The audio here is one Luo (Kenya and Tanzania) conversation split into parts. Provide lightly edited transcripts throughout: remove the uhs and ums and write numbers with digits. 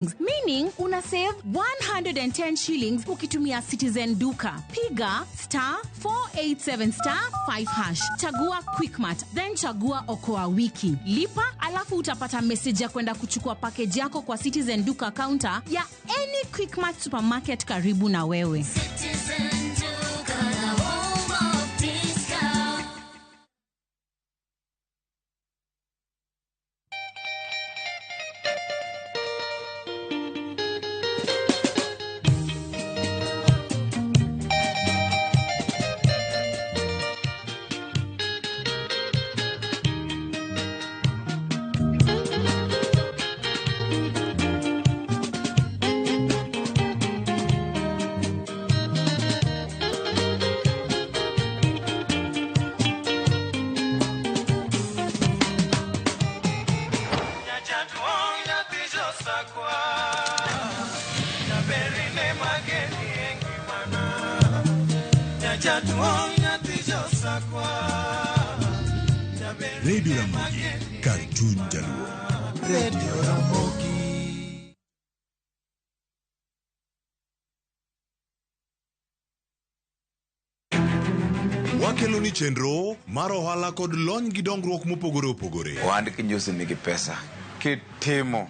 Meaning una save 110 shillings ukitumia Citizen Duka. Piga *487*5#, chagua Quickmart, then chagua Okoa Wiki, lipa, alafu utapata message ya kwenda kuchukua package yako kwa Citizen Duka counter ya any Quickmart supermarket karibu na wewe. Citizen Duka, the home of discount. Radio Ramogi, Cartoon Jaluo. Radio Ramogi. Wakelo ni chenro mar ohala kod lony gi dongruok mopogore opogore. Ohand kinjusi nigi pesa kitimo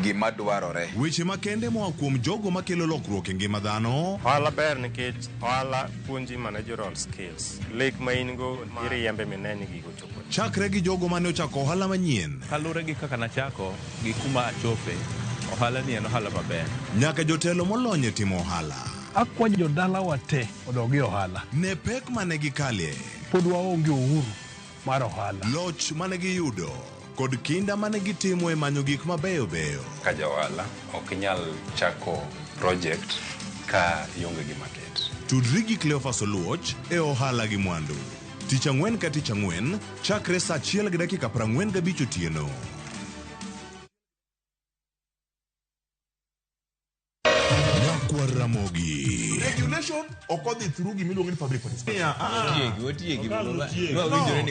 gima dwarore. Weche makende moa kuom jogo makelo lokruok e ngima dhano. Ohala ber nikech ohala puonji managerial skills. Lek ma in go iriembe mine ni gigo chopo. Chakre gi jogo mane ochako ohala manyien. Kaluwore gi kaka nachako gi kuma achope, ohala ni en ohala maber. Nyaka jotelo molony e timo ohala. Akwayo jodalawa te odog e ohala. Ne pek mane gikale. Pod waonge uhuru mar ohala. Loch mane giyudo kod kinda mane gitimo e manyo gik mabeyo beyo. Ka ja ohala ok inyal chako project ka ionge gi market. Tudri gi Cleophas Oluoch e ohala gi mwandu. Tich ang'wen ka tich ang'wen chakre saa 1:45 otieno. Nyakwar Ramogi. Regulation ok odhi through gimiluongo ni public participation.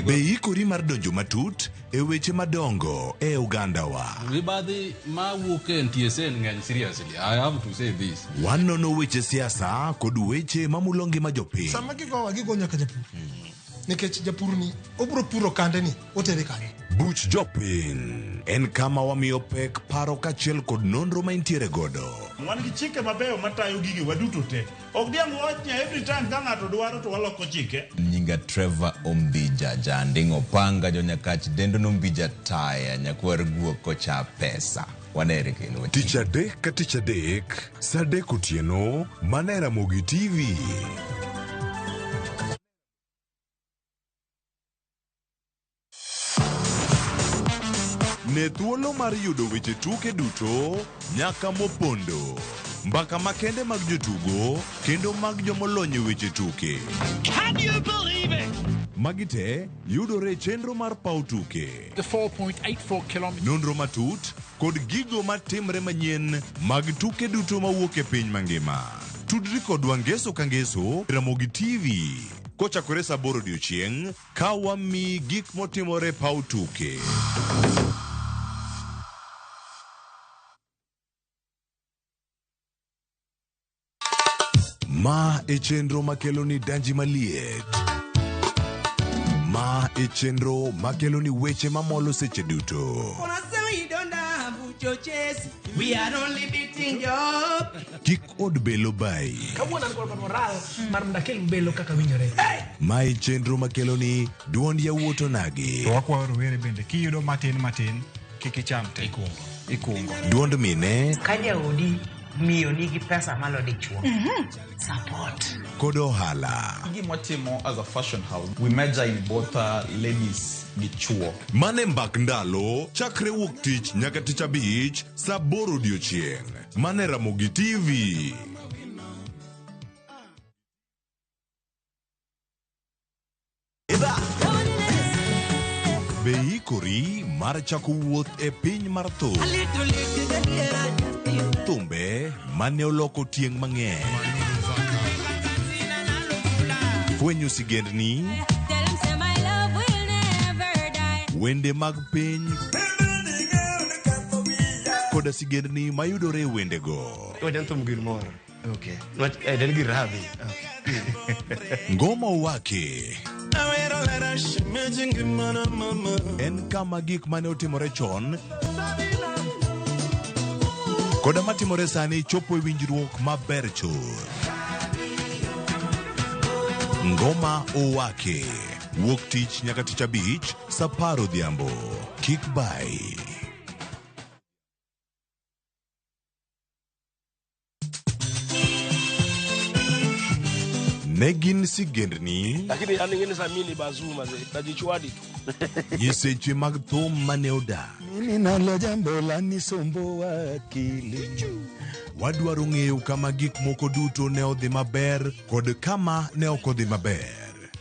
Be ikori mar donjo matut e weche madongo e ogandawa. Mibadhi mawuok e NTSA ng'eny seriously. I have to say this. Wanono weche siasa kod weche mamulo ngima jopiny. Sama gigowa gigo nyaka japur. Nikech japur ni obiro puro kande ni otere kanye. Buch jopiny en kama wamiyo pek paro kaachiel kod nonro ma intiere godo. Wan gi chike mabeyo matayo gige waduto te. Ok diang' wach ni every time ka ng'ato dwaro to waloko chike. Nyinga Trevor Ombija Janding Opanga jonyakach dendo nombija taya nyakwar guok kocha pesa. Wanere kendo. Tich adek ka tich adek, saa adek otieno, mana e Ramogi TV. Ne thuolo mar yudo weche tuke duto nyaka mopondo. Mbaka makende mag jotugo kendo mag jomolony e weche tuke. Can you believe it? Magi te yudore e chenro mar paw tuke. The 4.84 kilometers. Nonro matut kod gigo matimre manyien mag tuke duto mawuok e piny mangima. Tudri kodwa ngeso ka ngeso Ramogi TV kochakore saa 8 odiochieng' ka wamiyi gik motimore e paw tuke. Ma e chenro makelo ni danji maliet. Ma e chenro makelo ni weche mamolo seche duto. We are only beating you up. Kik od belo bayi. Kawuono an kod moral mar mondo akel belo kaka winjore. Ma e chenro makelo ni duond yawuot onagi. To wakwayo rowere bende kiyudo matin matin kik icham te. Ikungo. Duond mine Ka jaodi miyo nigi pesa malo dichuo. Support. Kod ohala. Gima watimo as a fashion house, we major in both ladies gi chuo. Mane mbak ndalo chakre wuok tich nyaka tich abich saa 8 odiochieng'. Mane Ramogi TV. Be ikori mar chako wuoth e piny mar thum. Thumbe mane oloko tieng' mang'eny. Fwenyo sigendni, wende mag piny Koda sigendni mayudore e wendego. Wajan thum gir moro. Okay. Nwach en gir rabi. Ngoma Owaki en kama gik mane otimore chon koda matimore sani chopo e winjruok maber chuth. Ngoma Owaki wuok tich nyaka tich abich sa 10 odhiambo. Kik bai. Ne gin sigendni Lakini yani ngine sa mimi ni bazuu mazee, najichwadi tu. nyiseche mag thum mane odak. Mimi nalo jambo lanisumbua akili. Wadwaro ng'eyo kama gik moko duto ne odhi maber kod kama ne ok odhi maber.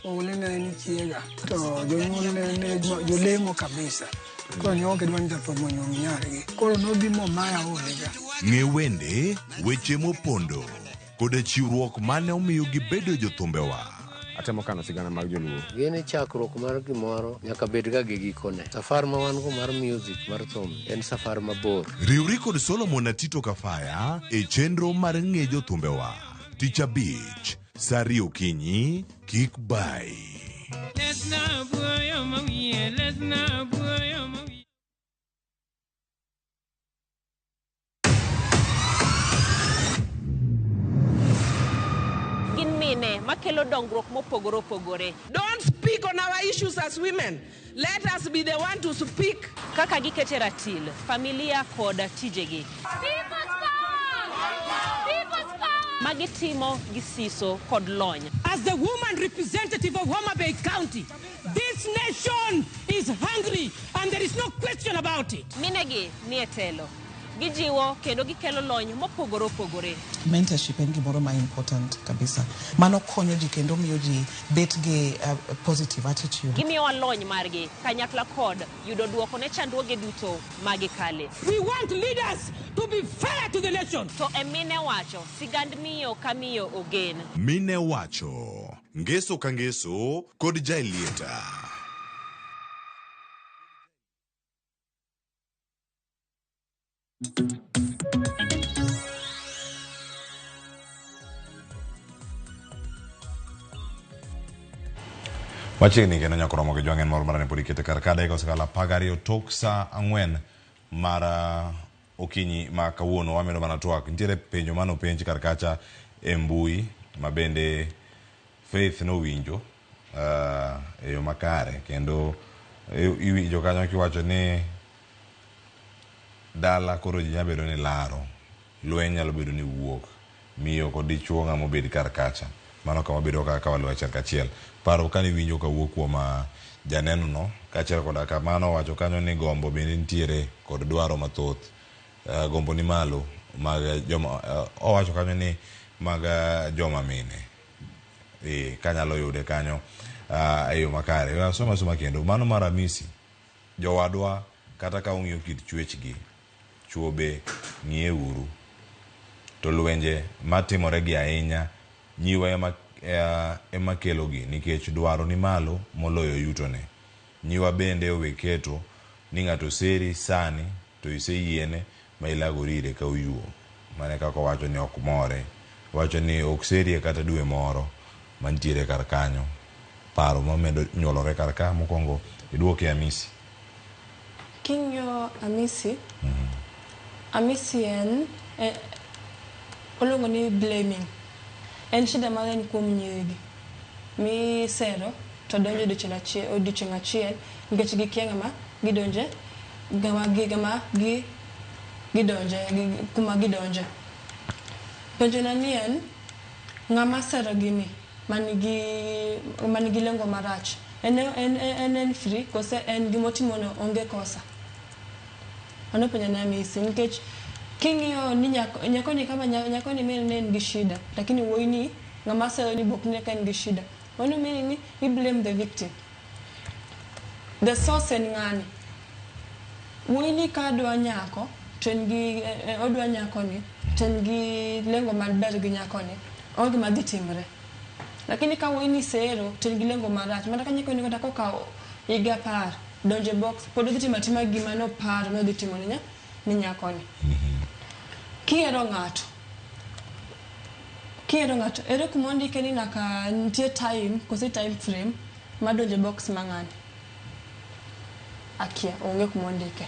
Oule ne en chiega to jonyuol ne jolemo kabisa. Koro ne ok gidwa ni jathum onyuom nyargi. Koro nobi momaya olega. Ng'e wende, weche mopondo koda chiwruok mane omiyo gibedo jothumbewa. Atemo kano sigana mag joluo. Gini chakruok mar gimoro nyaka bed ga gi gikone. Safar ma wan go mar music mar thum en safar mabor. Riwri kod Solomon Atito Kafaya e chenro mar ng'e jothumbewa. Tich abich, sa 2 okinyi, kik bai. Gin mine makelo dongruok mopogore opogore. Don't speak on our issues as women. Let us be the one to speak. Kaka gikete ratil, familia kod tijegi. Magitimo gi siso kod lony. As the woman representative of Homa Bay County, this nation is hungry and there is no question about it. Minegi nie telo. Gijiwo kendo gikelo lony mopogore opogore. Mentorship en gimoro ma important kabisa. Mano konyo ji kendo miyo ji bet gi positive attitude. Gimiyowa lony margi kanyakla kod yudo duoko ne chandruoge duto magikale. We want leaders to be fair to the nation. To e mine wacho, sigand miyo ka miyo ogen. Mine wacho, ngeso ka ngeso kod Jaelieta. Machiegni kendo nyaka romo gi jwang'en moro marane pod ikete kar ka dakika osekalo 12 tok sa 4 mar okinyi ma kawuono. Wamedo mana twak. Nitiere penjo mane openj kar kacha e mbui ma bende Faith nowinjo e yo makare kendo iwinjo kanyo kiwacho ni dala koro ji nyalo bedo ni laro, lweny nyalo bedo ni wuok, miyo kod dichuo ng'ama obed kar kacha. Mano kama bedo kaka waluwo achiel kachiel. Paro kane iwinjo kawuok kuom janeno no kaachiel koda kamano wacho kanyo ni gombo bende nitiere kod dwaro mathoth. Gombo ni malo mag joma owacho kanyo ni mag joma mine. Kanyalo yude kanyo e yo makare. Asoma soma kendo mano mar Hamisi jowadwa kata ka ung'iyo kit chwechgi chuo be ng'iye uru to lwenje matimore gi ahinya nyiwa ema kelogi nikech dwaro ni malo moloyo yutone. Nyiwa bende owe keto ni ng'ato seri sani to iseyiene ma ilagori ire ka uyuo. Mane kaka owacho ni ok more. Owacho ni ok serie kata dwe moro mantiere kar kanyo. Paro mamedo nyuolore kar ka mokwongo iduoke Hamisi. King'iyo Hamisi, Hamisi en oluongo ni blaming. En shida mang'eny kuom nyirigi misero to donjo odiochieng' achiel nikech gikia ng'ama gidonje kuma gidonje. Penjona ni en ng'ama sero gini manigi lengo marach en free kose en gimotimono onge kosa. Mano penjona Hamisi nikech king'iyo ni nyakoni kama nyakoni min ne en gi shida lakini wuoyi ni ng'ama sero ni bok ne ka en gi shida. Mano meaning ni we blame the victim. The source en ng'ani. Wuoyi ni ka dwa nyako to en gi odwa nyakoni to en gi lengo maber gi nyakoni onge gima dhi timre. Lakini ka wuoyi ni sero to en gi lengo marach mana ka nyakoni kata kokawo higa 10 donjo e box pod odhi timo atima gima noparo nodhi timo ne ni nyakoni. Kihero ng'ato, kihero ng'ato, ere kuma ondike ni nyaka nitie time kose time frame madonjo e box ma ng'ani? Akia, onge kuma ondike.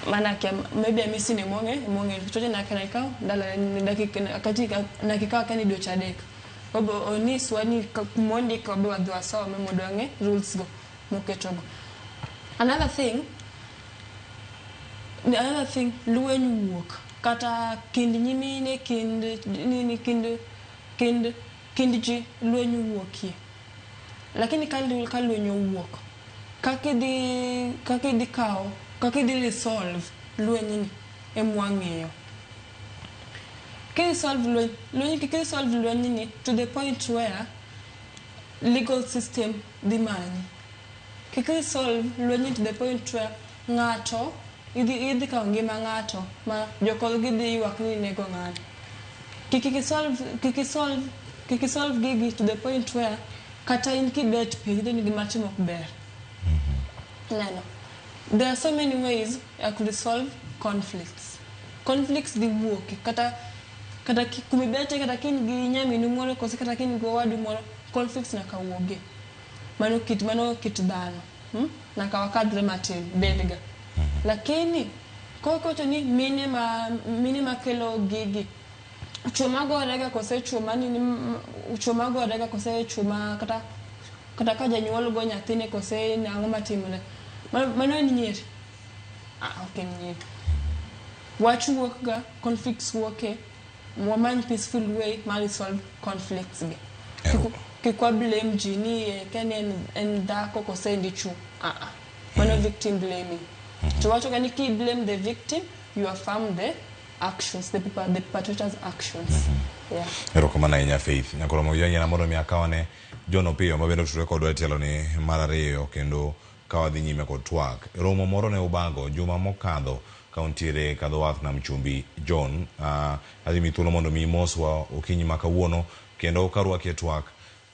Mana akia, maybe Amisi ni emong'e, emong'e. To nyaka ikaw ndalo dakika kati nyaka ikaw akia ni dweche 3. Obo onyiswa ni kuma ondike wabe wadhi wasome mondo wang'e rules go moketogo. Another thing, lweny wuok kata kind nyimine, kind nini, kind ji lweny wuokie. Lakini ka lweny owuok, kaka idhi kawo, kaka idhi resolve lweny ni emwang'eyo. Kiresolve lweny, kiresolve lweny ni to the point where legal system dhi manyi. Kiresolve lweny to the point where ng'ato idhi kawo ngima ng'ato ma jokorgi dhi ywak ni nego ng'ani. Kik isolve gigi to the point where kata in kibet piny to ni gima timo ok ber. Neno. There are so many ways I could resolve conflicts. Conflicts dhi wuok kata kumibete, kata kin gi nyaminu moro kose kata kin gi owadu moro, conflicts nyaka wuogie. Mano kit dhano. Nyaka wakadhre matin bedga. Lakini kokocho ni mine makelo gigi, chuo magorega kose chuo manini, chuo magorega kose chuo ma kata ka janyuol go nyathine kose nang'o matimore. Mano en nyier. Ok en nyier. Wach wuok ga, conflicts wuoke, wamany peaceful way mar resolve conflicts gi. Kik wa blame ji ni kani en dhako kose en dichuo. Mano victim blaming. To wacho ga ni ki blame the victim, you affirm the actions, the perpetrator's actions. Yeah. Erokamano ahinya Faith. Nyakoro moyang'ina mondo mi akawane John Opiyo ma bende otudore kodwa e tielo ni mar ariyo kendo ka wadhi nyime kod twak. Romo moro ne ubago juma mokadho ka untiere kadho wath nam chumbi. John, adhi mi thuolo mondo mi imoswa okinyi ma kawuono kendo karwaki e twak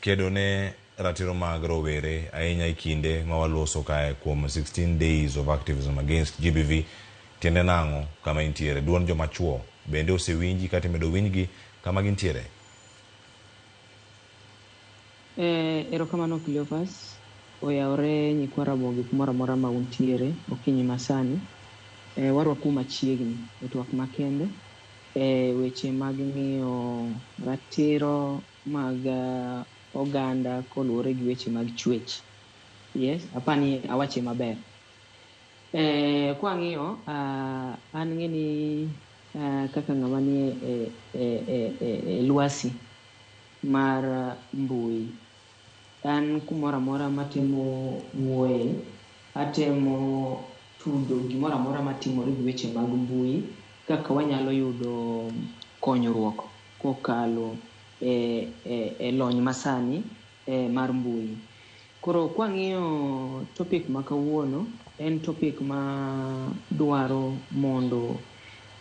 kedo ne ratiro mag rowere ahinya e kinde ma waloso kae kuom 16 days of activism against GBV. Tiende nang'o kama intiere? Duond joma chuo bende osewinji kata imedo winjgi kama gintiere? Erokamano Cleophas. Oyawore nyikwa Ramogi kumoro amora ma untiere okinyi masani. Warwaku machiegni e twak makende e weche mag ng'iyo ratiro mag oganda koluwore gi weche mag chwech. Yes, apani awache maber. Kwang'iyo, an ng'e ni kaka ng'ama nie e lwasi mar mbui, an kumoro amora matemo wuoye, atemo tudo gimoro amora matimore gi weche mag mbui kaka wanyalo yudo konyruok kokalo e lony masani mar mbui. Koro kwang'iyo topic ma kawuono, en topic ma dwaro mondo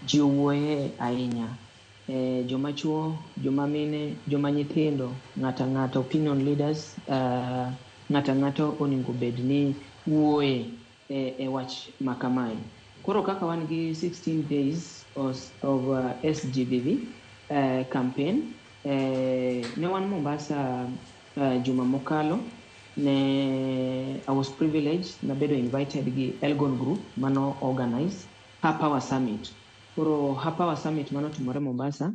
ji owuoye ahinya. Joma chuo, joma mine, joma nyithindo, ng'ato ang'ata, opinion leaders, ng'ato ang'ata onego bed ni wuoye e wach ma kamae. Koro kaka wan gi 16 days of SGBV campaign, ne wan Mombasa juma mokalo. Ne I was privileged, nabedo invited gi Elgon Group mano organize Her Power Summit. Koro Her Power Summit mano timore Mombasa,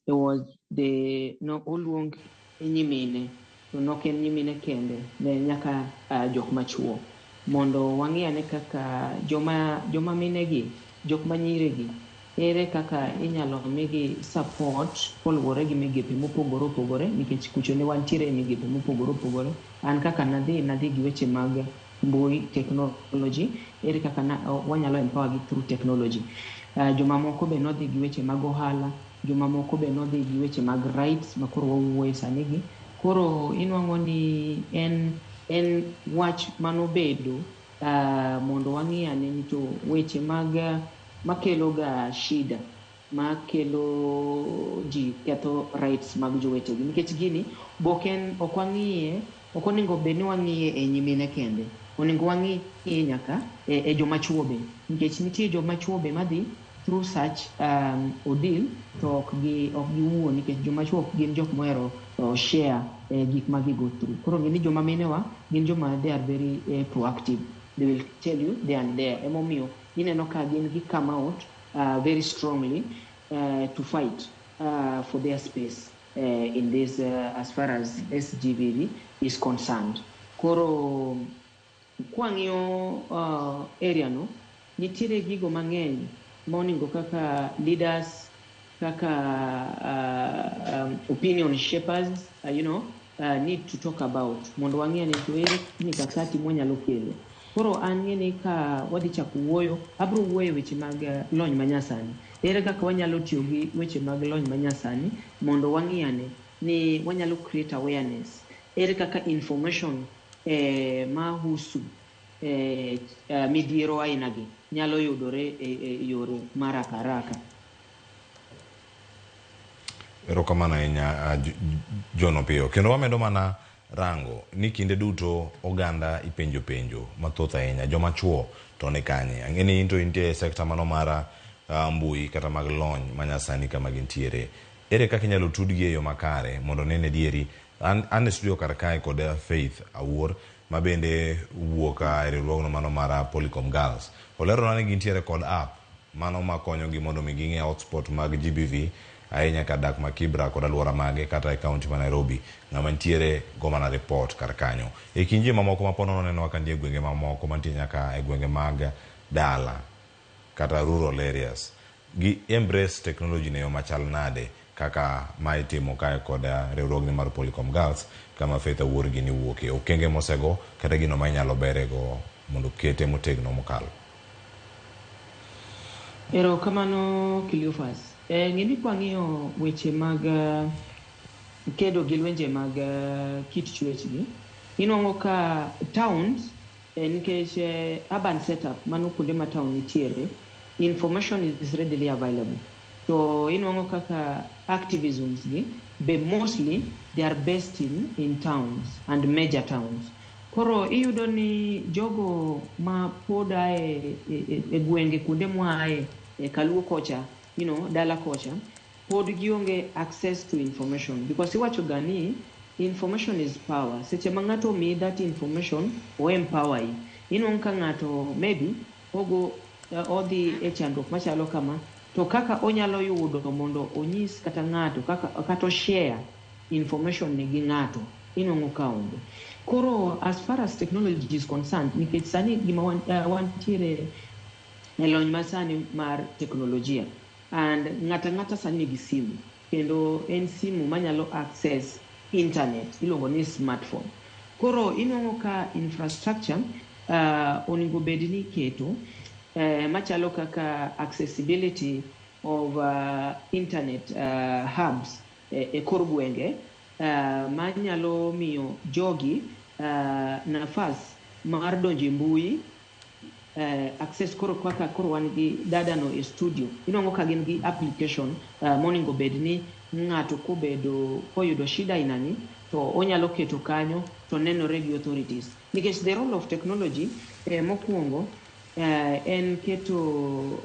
it was the no oluong nyimine, to nok en nyimine kende, ne nyaka jok machuo mondo wang'i ane kaka joma mine gi, jok manyiri gi, ere kaka inyalo migi support koluwore gi migepe mopogore opogore, nikech kucho ne wantiere e migepe mopogore opogore. An kaka nadhi gi weche mag mbui technology, ere kaka wanyalo empower gi through technology. Jomamoko be nodhi gi weche mag ohala, jomamoko be nodhi gi weche mag rights ma koro wawuoye sani gi. Koro inwang'o ni en wach manobedo mondo wang'i ane ni to weche mag makelo ga shida, makelo ji ketho rights mag jowetegi, nikech gini ok wang'iye, ok onego bed ni wang'iye e nyimine kende, onego wang'iye nyaka e joma chuo be. Nikech nitie joma chuo be madhi through such ordeal to ok giwuo nikech joma chuo ok gin jok mohero share gik ma gi go through. Koro ng'e ni joma minewa gin joma they are very proactive. They will tell you they are there. Emomiyo ineno ka gin gi come out very strongly to fight for their space in this as far as SGBV is concerned. Koro kwang'iyo area no, nitiere gigo mang'eny moningo kaka leaders, kaka opinion shapers, need to talk about mondo wang'e ni to ere mikakati mwanyalo kelo. Koro an ng'e ni ka wadhi chako wuoyo, abro wuoyo e weche mag lony manyasani. Ere kaka wanyalo tiyo gi weche mag lony manyasani mondo wang'i ane ni wanyalo create awareness. Ere kaka information mahusu midhiero aina gi nyalo yudore e yore mar haraka haraka. Erokamano ahinya John Opiyo. Kendo wamedo mana rango ni kinde duto oganda ipenjo penjo mathoth ahinya. Joma chuo to ni kanye? Ang'e ni in to intie e sekta mano mar mbui kata mag lony manyasani kama gintiere. Ere kaka inyalo tudgi e yo makare mondo nene dieri? An e studio kar kae kod Faith Awuor ma bende wuok e riwruogno mano mar Polycom Girls. Olerona ni gintiere kod app mano makonyogi mondo mi ging'e hotspot mag GBV ahinya kar dak ma Kibra kod alwora mage kata e kaunti ma Nairobi. Ng'ama nitiere go mana report kar kanyo. E kind ji mamoko ma pod nonenwa ka nitie gwenge mamoko mantie nyaka e gwenge mag dala kata rural areas. Gi embrace technology ne yo machal nade kaka ma itimo kae kod riwruogni mar Polycom Girls kama Faith Awuor gini wuoke. Okenge mosego kata gino ma inyalo berego mondo kete motegno mokalo. Erokamano Cleophas. Ng'e ni kwang'iyo weche mag kedo gi lwenje mag kit chwech gi, inwang'o ka towns nikech urban setup mano kuonde ma town nitiere, information is readily available. To inwang'o kaka activisms gi be mostly they are based in towns and major towns. Koro iyudo ni jogo ma pod ae e gwenge kuonde mwaaye e Kaluo kocha, dala kocha, pod gionge access to information because iwacho ga ni information is power. Seche ma ng'ato omiyi that information, o empower yi. Inwang'o ka ng'ato maybe ogo odhi e chandruok machalo kama, to kaka onyalo yudo mondo onyis kata ng'ato, kata share information ni gi ng'ato, inwang'o ka onge. Koro as far as technology is concerned, nikech sani gima wantiere e lony masani mar teknolojia, and ng'ata ng'ata sani nigi simu, kendo en simu manyalo access internet, iluongo ni smartphone. Koro inwang'o ka infrastructure onego bed ni iketo machalo kaka accessibility of internet hubs e kor gwenge manyalo miyo jogi nafas mar donjo e mbui, access. Koro kaka koro wan gi dada no e studio, inwang'o ka gin gi application monego bed ni ng'ato kobedo koyudo shida aina ni to onyalo keto kanyo to nenore gi authorities. Nikech the role of technology mokwongo en keto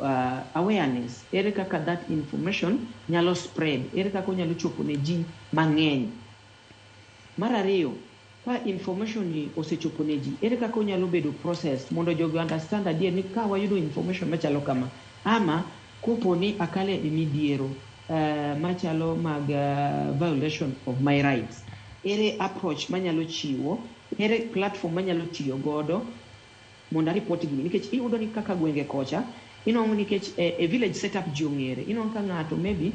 awareness, ere kaka that information nyalo spread, ere kaka onyalo chopo ne ji mang'eny. Mar ariyo, ka information ni osechopo ne ji, ere kaka onyalo bedo processed mondo jogi understand adier ni ka wayudo information machalo kama, ama kopo ni akale e midhiero machalo mag violation of my rights, ere approach manyalo chiwo, ere platform manyalo tiyo godo mondo aripot gini. Nikech iyudo ni kaka gwenge kocha, inwang'o nikech e village setup ji ong'ere, inwang'o ka ng'ato maybe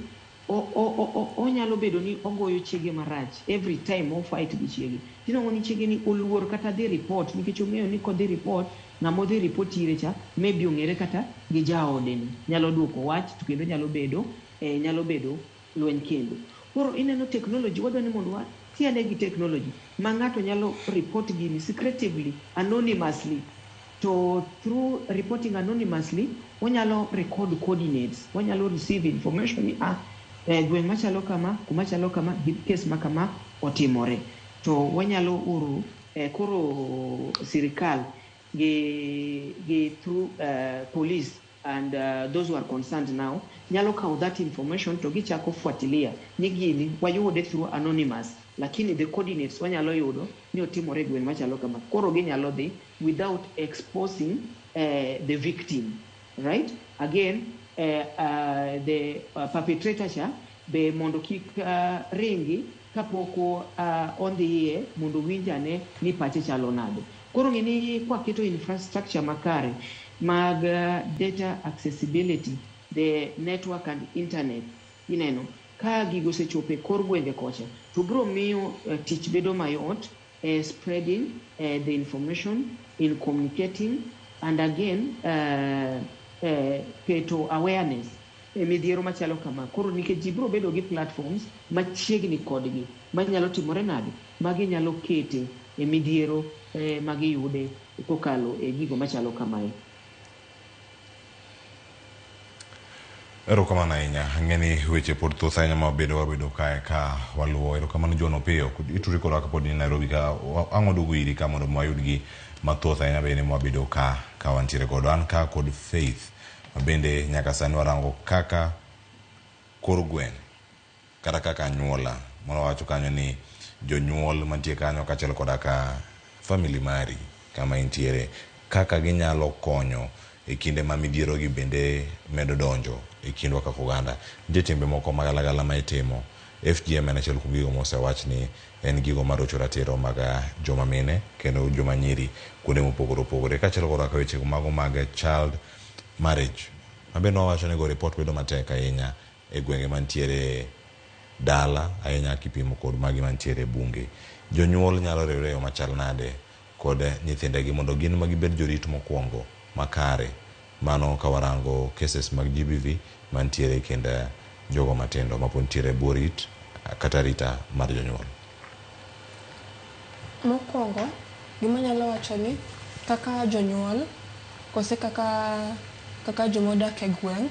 onyalo bedo ni ogoyo chiege marach every time o fight gi chiege, tinwang'o ni chiege ni oluor kata dhi report, nikech ong'eyo ni kodhi report, ng'ama odhi report ire cha maybe ong'ere kata gi jaode ni nyalo duoko wach to kendo nyalo bedo lweny kendo. Koro ineno technology, wadwa ni mondo watiane gi technology ma ng'ato nyalo report gini secretively, anonymously, to through reporting anonymously onyalo record coordinates, wanyalo receive information ni gweng' machalo kama, kuma chalo kama, case ma kama otimore, to wanyalo oro koro sirikal Gi through police and those who are concerned now nyalo kawo that information to gichako fuatilia ni gini wayude through anonymous, lakini the coordinates wanyalo yudo ni otimore e gweng' machalo kama. Koro ginyalo dhi without exposing the victim, right? Again, the perpetrator cha be mondo kik ringi kapok odhi iye mondo owinj ane ni pache chalo nade. Koro ng'e ni kwaketo infrastructure makare mag data accessibility, the network and internet, ineno ka gigo osechopo e kor gwenge kocha, to biro miyo tich bedo mayot e spreading the information, in communicating, and again keto awareness e midhiero machalo kama. Koro nikech ji biro bedo gi platforms machiegni kodgi manyalo timore nade, maginyalo kete e midhiero magiyude kokalo e gigo machalo kamae. Erokamano ahinya. Ang'e ni weche pod thoth ahinya ma wabedo kae ka waluwo. Erokamano John Opiyo. Ituri kodwa kapod in Nairobi ka ang' waduogo iri ka mondo wayud gi mathoth ahinya bende mwabedo ka wantiere godo. An ka kod Faith ma bende nyaka sani warango kaka kor gweng' kata kaka anyuola. Moro wacho kanyo ni jonyuol mantie kanyo kaachiel koda ka family mari kama intiere, kaka ginyalo konyo e kinde ma midhiero gi bende medo donjo e kindwa kaka oganda. Nitie timbe moko magalagala ma itimo. FGM en achiel kuom gigo mosewach ni en gigo marocho ratiro mag joma mine kendo joma nyiri kuonde mopogore opogore. Kaachiel koda ka weche mago mag child marriage ma bende wawacho ni go report bedo matek ahinya e gwenge mantiere dala ahinya kipimo kod magi mantiere e bunge. Jonyuol nyalo riwre e yo machal nade kod nyithindegi mondo gin ma gibed jorit mokwongo makare, mano ka warango cases mag GBV mantiere e kind jogo matindo mapod nitiere e bwo rit kata arita mar jonyuol? Mokwongo, gima anyalo wacho ni kaka jonyuol kose kaka jomodak e gweng',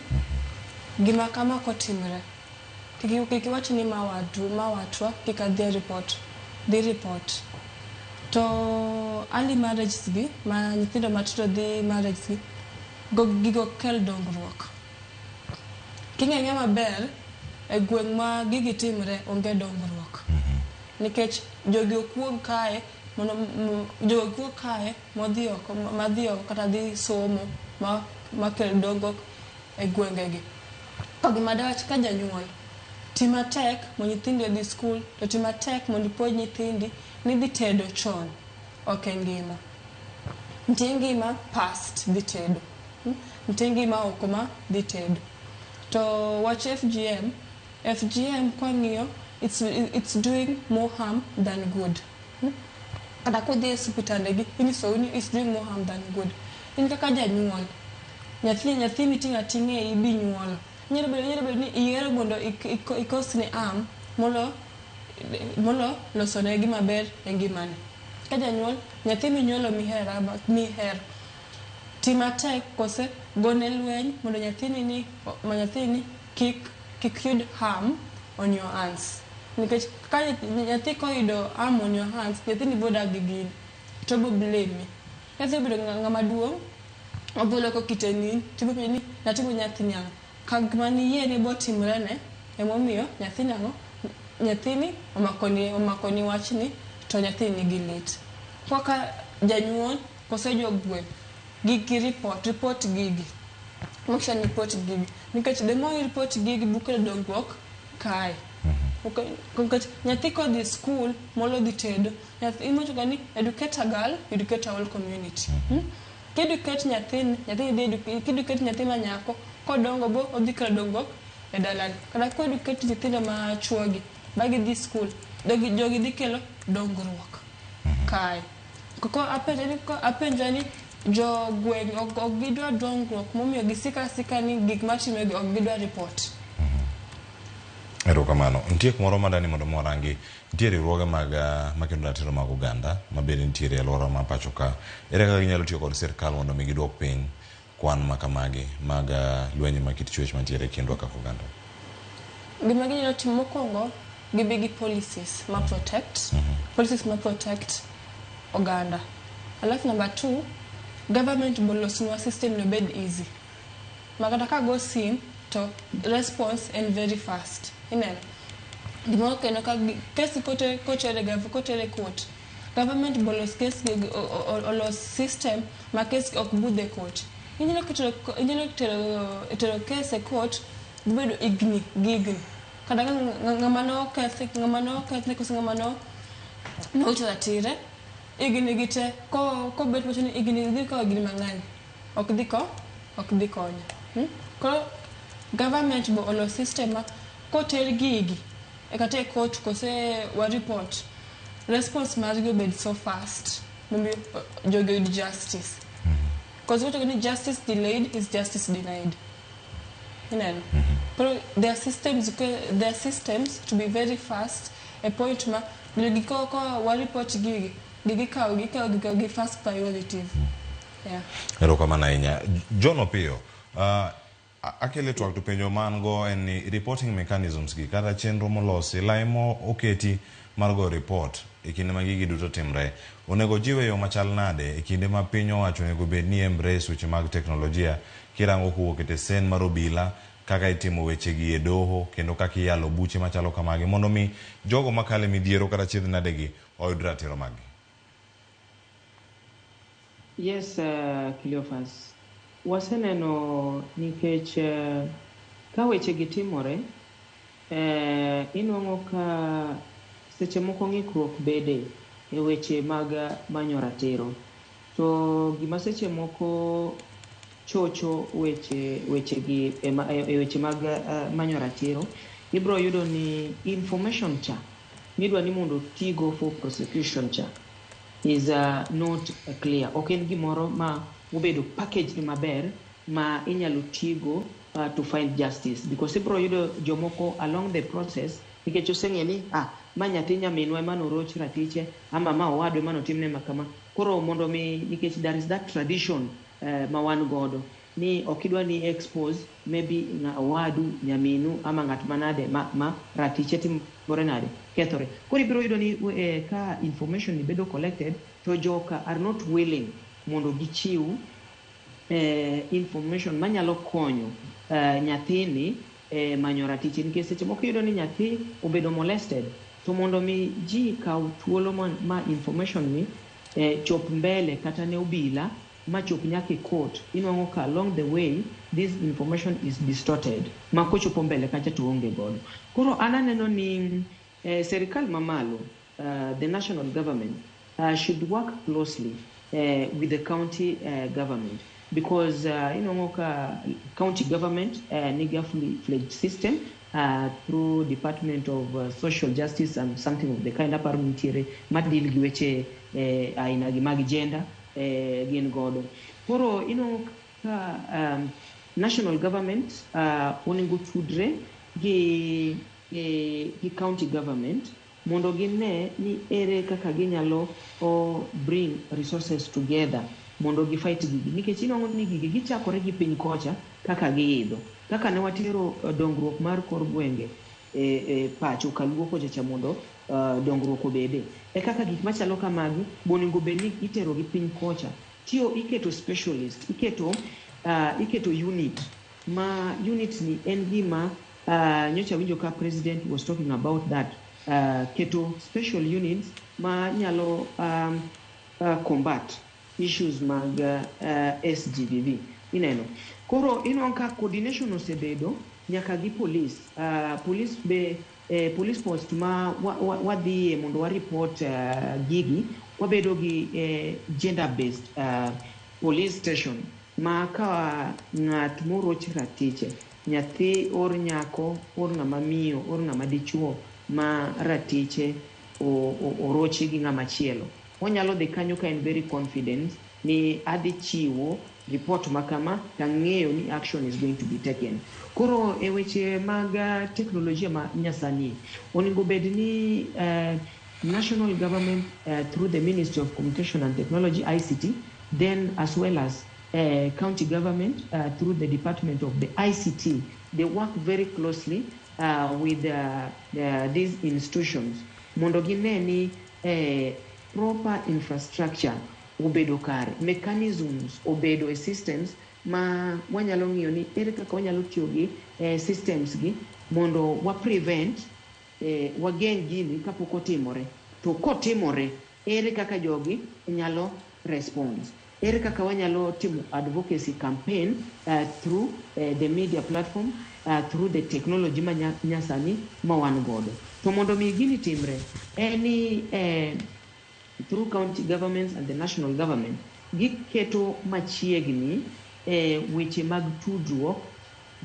gima kama kotimre, kik iwach ni ma watu, ma watwa, kik adhi report. Dhi report. To early marriages gi, ma nyithindo matindo dhi marriage gi, gigo kel dongruok. King'e maber, e gweng' ma gigi timre onge dongruok. Nikech jogi ok wuog kae mondo jogi ok wuog kae modhi oko, madhi oko kata dhi somo ma kel dongruok e gwenge gi. To gima dawach ka janyuol, ti matek mondo nyithindi odhi skul, to ti matek mondo ipuonj nyithindi ni dhi tedo chon ok en ngima. Nitie ngima past dhi tedo. Nitie ngima oko ma dhi tedo. To wach FGM, FGM kwang'iyo, it's doing more harm than good. Kata kodhi e osiptande gi, inyisou ni it's doing more harm than good. In kaka janyuol, nyathi miting'o ating'a e iyi binyuolo. Nyalo bedo ni iyiero mondo ikosne harm molo losone gima ber e ngimane. Ka janyuol, nyathi minyuolo mihero, ti matek kose gone lweny mondo nyathini kik yud harm on your hands. Nikech ka nyathi koyudo harm on your hands, nyathini bo dak gi gini to obo blame. Nyathi obedo ng'ama duong', obo loko kite ni, tibo penjo ni natimo nyathini ang'o? Ka gima niyiene botimre ne, emomiyo nyathini ang'o? Nyathini omakoni wachni to nyathini nigi lit. Kaka janyuol kose jogweng' gigi report gigi. Make sure ni report gigi. Nikech the more you report gigi, bukelo dongruok kae. Nikech nyathi kodhi skul molo dhi tedo, nyathi iwacho ga ni educate a girl, educate a whole community. Ki-educate nyathini, nyathini dhi ki-educate nyathi ma nyako, kodongo bo odhi kelo dongruok e dalani. Kata ko-educate nyithindo ma chuo gi, ba gidhi skul, jogi dhi kelo dongruok kae. Koko apenja ni jogweng' ok gidwa dongruok, momiyo gisiko asika ni gik matimre gi ok gidwa report. Erokamano. Nitie kumoro madani mondo mi warangi. Nitie riwruoge mag makedo ratiro mag oganda ma bende nitiere e alwora ma pacho ka. Ere kaka ginyalo tiyo kod sirkal mondo mi giduok piny kwan ma kamagi mag lwenje mag kit chwech mantiere e kindwa kaka oganda? Gima ginyalo timo mokwongo, gibi gi policies ma protect, policies ma protect oganda. Alafu number two, Government bolosnwa system no bed easy. Makata ka go sim to response en very fast. Ineno. Gimoro kendo ka kesi kotere kotere gav kotere court. Government bolos kes olos system ma kes ok budh e court. Inyalo keto inyalo tero tero kes e court bedo higni gi higni. Kata ka ng'ama noketh ng'ama nokethne koso ng'ama no nowito ratire higni gi te ko kobet wacho ni higni dhi kawo higni mang'eny ok dhi ko ok dhi konyo. Koro government bo olos system ma koter gigi e kata e court kose wa report response margi obed so fast mondo jogi oyud justice. Because wacho ni justice delayed is justice denied. Ineno. Koro their systems their systems to be very fast e point ma jogi ko ko wa report gigi gikawo gikawo gikawo gi first priority. Yeah. Erokamano ahinya. John Opiyo, akele twak to penjo ma an go en ni reporting mechanisms gi kata chenro molosi lai mo oketi mar go report e kinde ma gigi duto timre onego jiw e yo machal nade e kinde ma piny owacho onego bed ni embrace weche mag teknolojia kirango kowuok e tesen mar obila kaka itimo weche gi e doho kendo kaka iyalo buche machalo kamagi mondo mi jogo makale midhiero kata chiedh nade gi oyud ratiro mag gi. Yes, Cleophas. Waseneno nikech ka weche gi timore, inwang'o ka seche moko ng'ikruok bede e weche mag manyo ratiro. To gima seche moko chocho weche weche gi e, e weche mag manyo ratiro, ibro yudo ni information cha midwa ni mondo tigo for prosecution cha is not clear. Ok en gimoro ma obedo packaged maber ma inyalo tigo to find justice because ibro yudo jomoko along the process nikech oseng'e ni ma nyathi nyaminwa ema noroch ratiche ama ma owadwa ema notimne ma kama. Koro mondo mi nikech there is that tradition ma wan godo ni ok idwa ni expose maybe owadu, nyaminu ama ng'at manade ma ratiche timore nade kethore. Koro ibiro yudo ni ka information ni bedo collected to joka are not willing mondo gichiw information manyalo konyo nyathini manyo ratiche nikech seche moko iyudo ni nyathi obedo molested to mondo mi ji kaw thuolo ma information ni chop mbele kata ne obila ma chop nyaka e court inwang'o ka along the way this information is distorted ma kochopo mbele kacha to onge godo. Koro an aneno ni serikal mamalo, the national government should work closely with the county government because inwang'o ka county government nigi a fully fledged system through Department of Social Justice and something of the kind aparo nitiere ma deal gi weche aina gi mag gender gin godo. Koro inwang'o ka national government onego tudre gi county government mondo gine ni ere kaka ginyalo bring resources together mondo gi fight gigi nikech inwang'o ni gigi gichakore gi piny kocha kaka giidho kaka ne watero dongruok mar kor gwenge e pacho kaluo kocha cha mondo dongruok obede e kaka gik machalo kamagi bonego bed ni itero gi piny kocha tiyo iketo specialist iketo unit ma unit ni en gima nyocha winjo ka president was talking about that keto special units ma nyalo combat issues mag SGBV ineno koro inwang'o ka coordination osebedo nyaka gi police police be police post ma wadhiye mondo wa report gigi wabedo gi gender based police station ma ka ng'at moroch ratiche nyathi or nyako or ng'ama miyo or ng'ama dichuo ma ratiche orochi gi ng'ama chielo onyalo dhi kanyo ka en very confident ni adhi chiwo report ma kama tang'eyo ni action is going to be taken. Koro e weche mag teknolojia ma nyasani onego bed ni national government through the Ministry of Communication and Technology ICT then as well as county government through the Department of the ICT they work very closely with these institutions mondo gine ni proper infrastructure obedo kare, mechanisms obedo e systems ma wanyalo ng'iyo ni ere kaka wanyalo tiyo gi systems gi mondo wa prevent, wageng' gini kapok otimore. To kotimore, ere kaka jogi nyalo response? Ere kaka wanyalo timo advocacy campaign through the media platform, through the technology ma nyasani ma wan godo. To mondo mi gini timre, en ni through county governments and the national government, giketo machiegni weche mag tudruok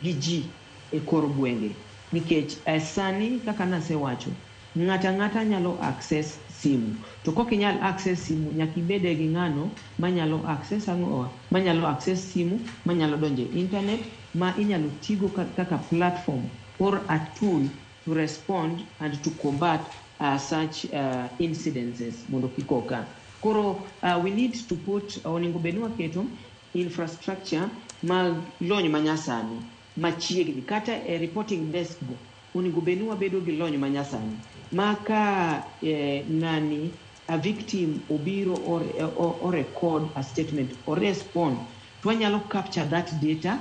gi ji e kor gwenge. Nikech sani kaka nasewacho, ng'ato ang'ata nyalo access simu. To kok inyal access simu, nyaka ibede gi ng'ano manyalo access ang'owa, manyalo access simu, manyalo donjo e internet, ma inyalo tigo kaka platform or a tool to respond and to combat such incidences mondo kik oka. Koro we need to put, onego bed ni waketo infrastructure mag lony manyasani machiegni, kata e reporting desk go onego bed ni wabedo gi lony manyasani ma ka ng'ani a victim obiro or record a statement or respond, to wanyalo capture that data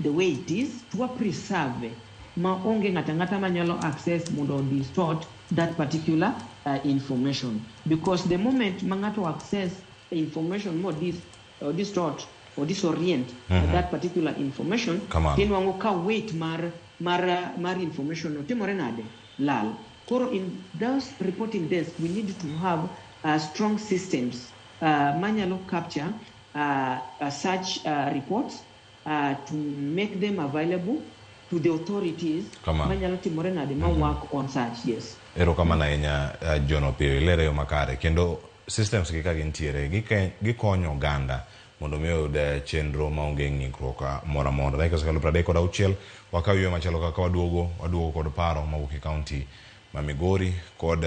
the way it is, to wa preserve ma onge ng'ato ang'ata manyalo access mondo distort that particular information. Because the moment ma ng'ato access information mo distort or disorient that particular information, tinwang'o ka weight mar information no timore nade? Lal. Koro in those reporting desk, we need to have strong systems manyalo capture such reports to make them available to the authorities manyalo timore nade ma work on such, yes. Erokamano ahinya, John Opiyo, ilere yo makare kendo systems gi ka gintiere gikonyo oganda mondo mi oyud chenro maonge ng'ikruok moro amora. Dakika osekalo 36, wakaw yweyo machielo kaka waduogo kod paro mawuok e kaunti ma Migori kod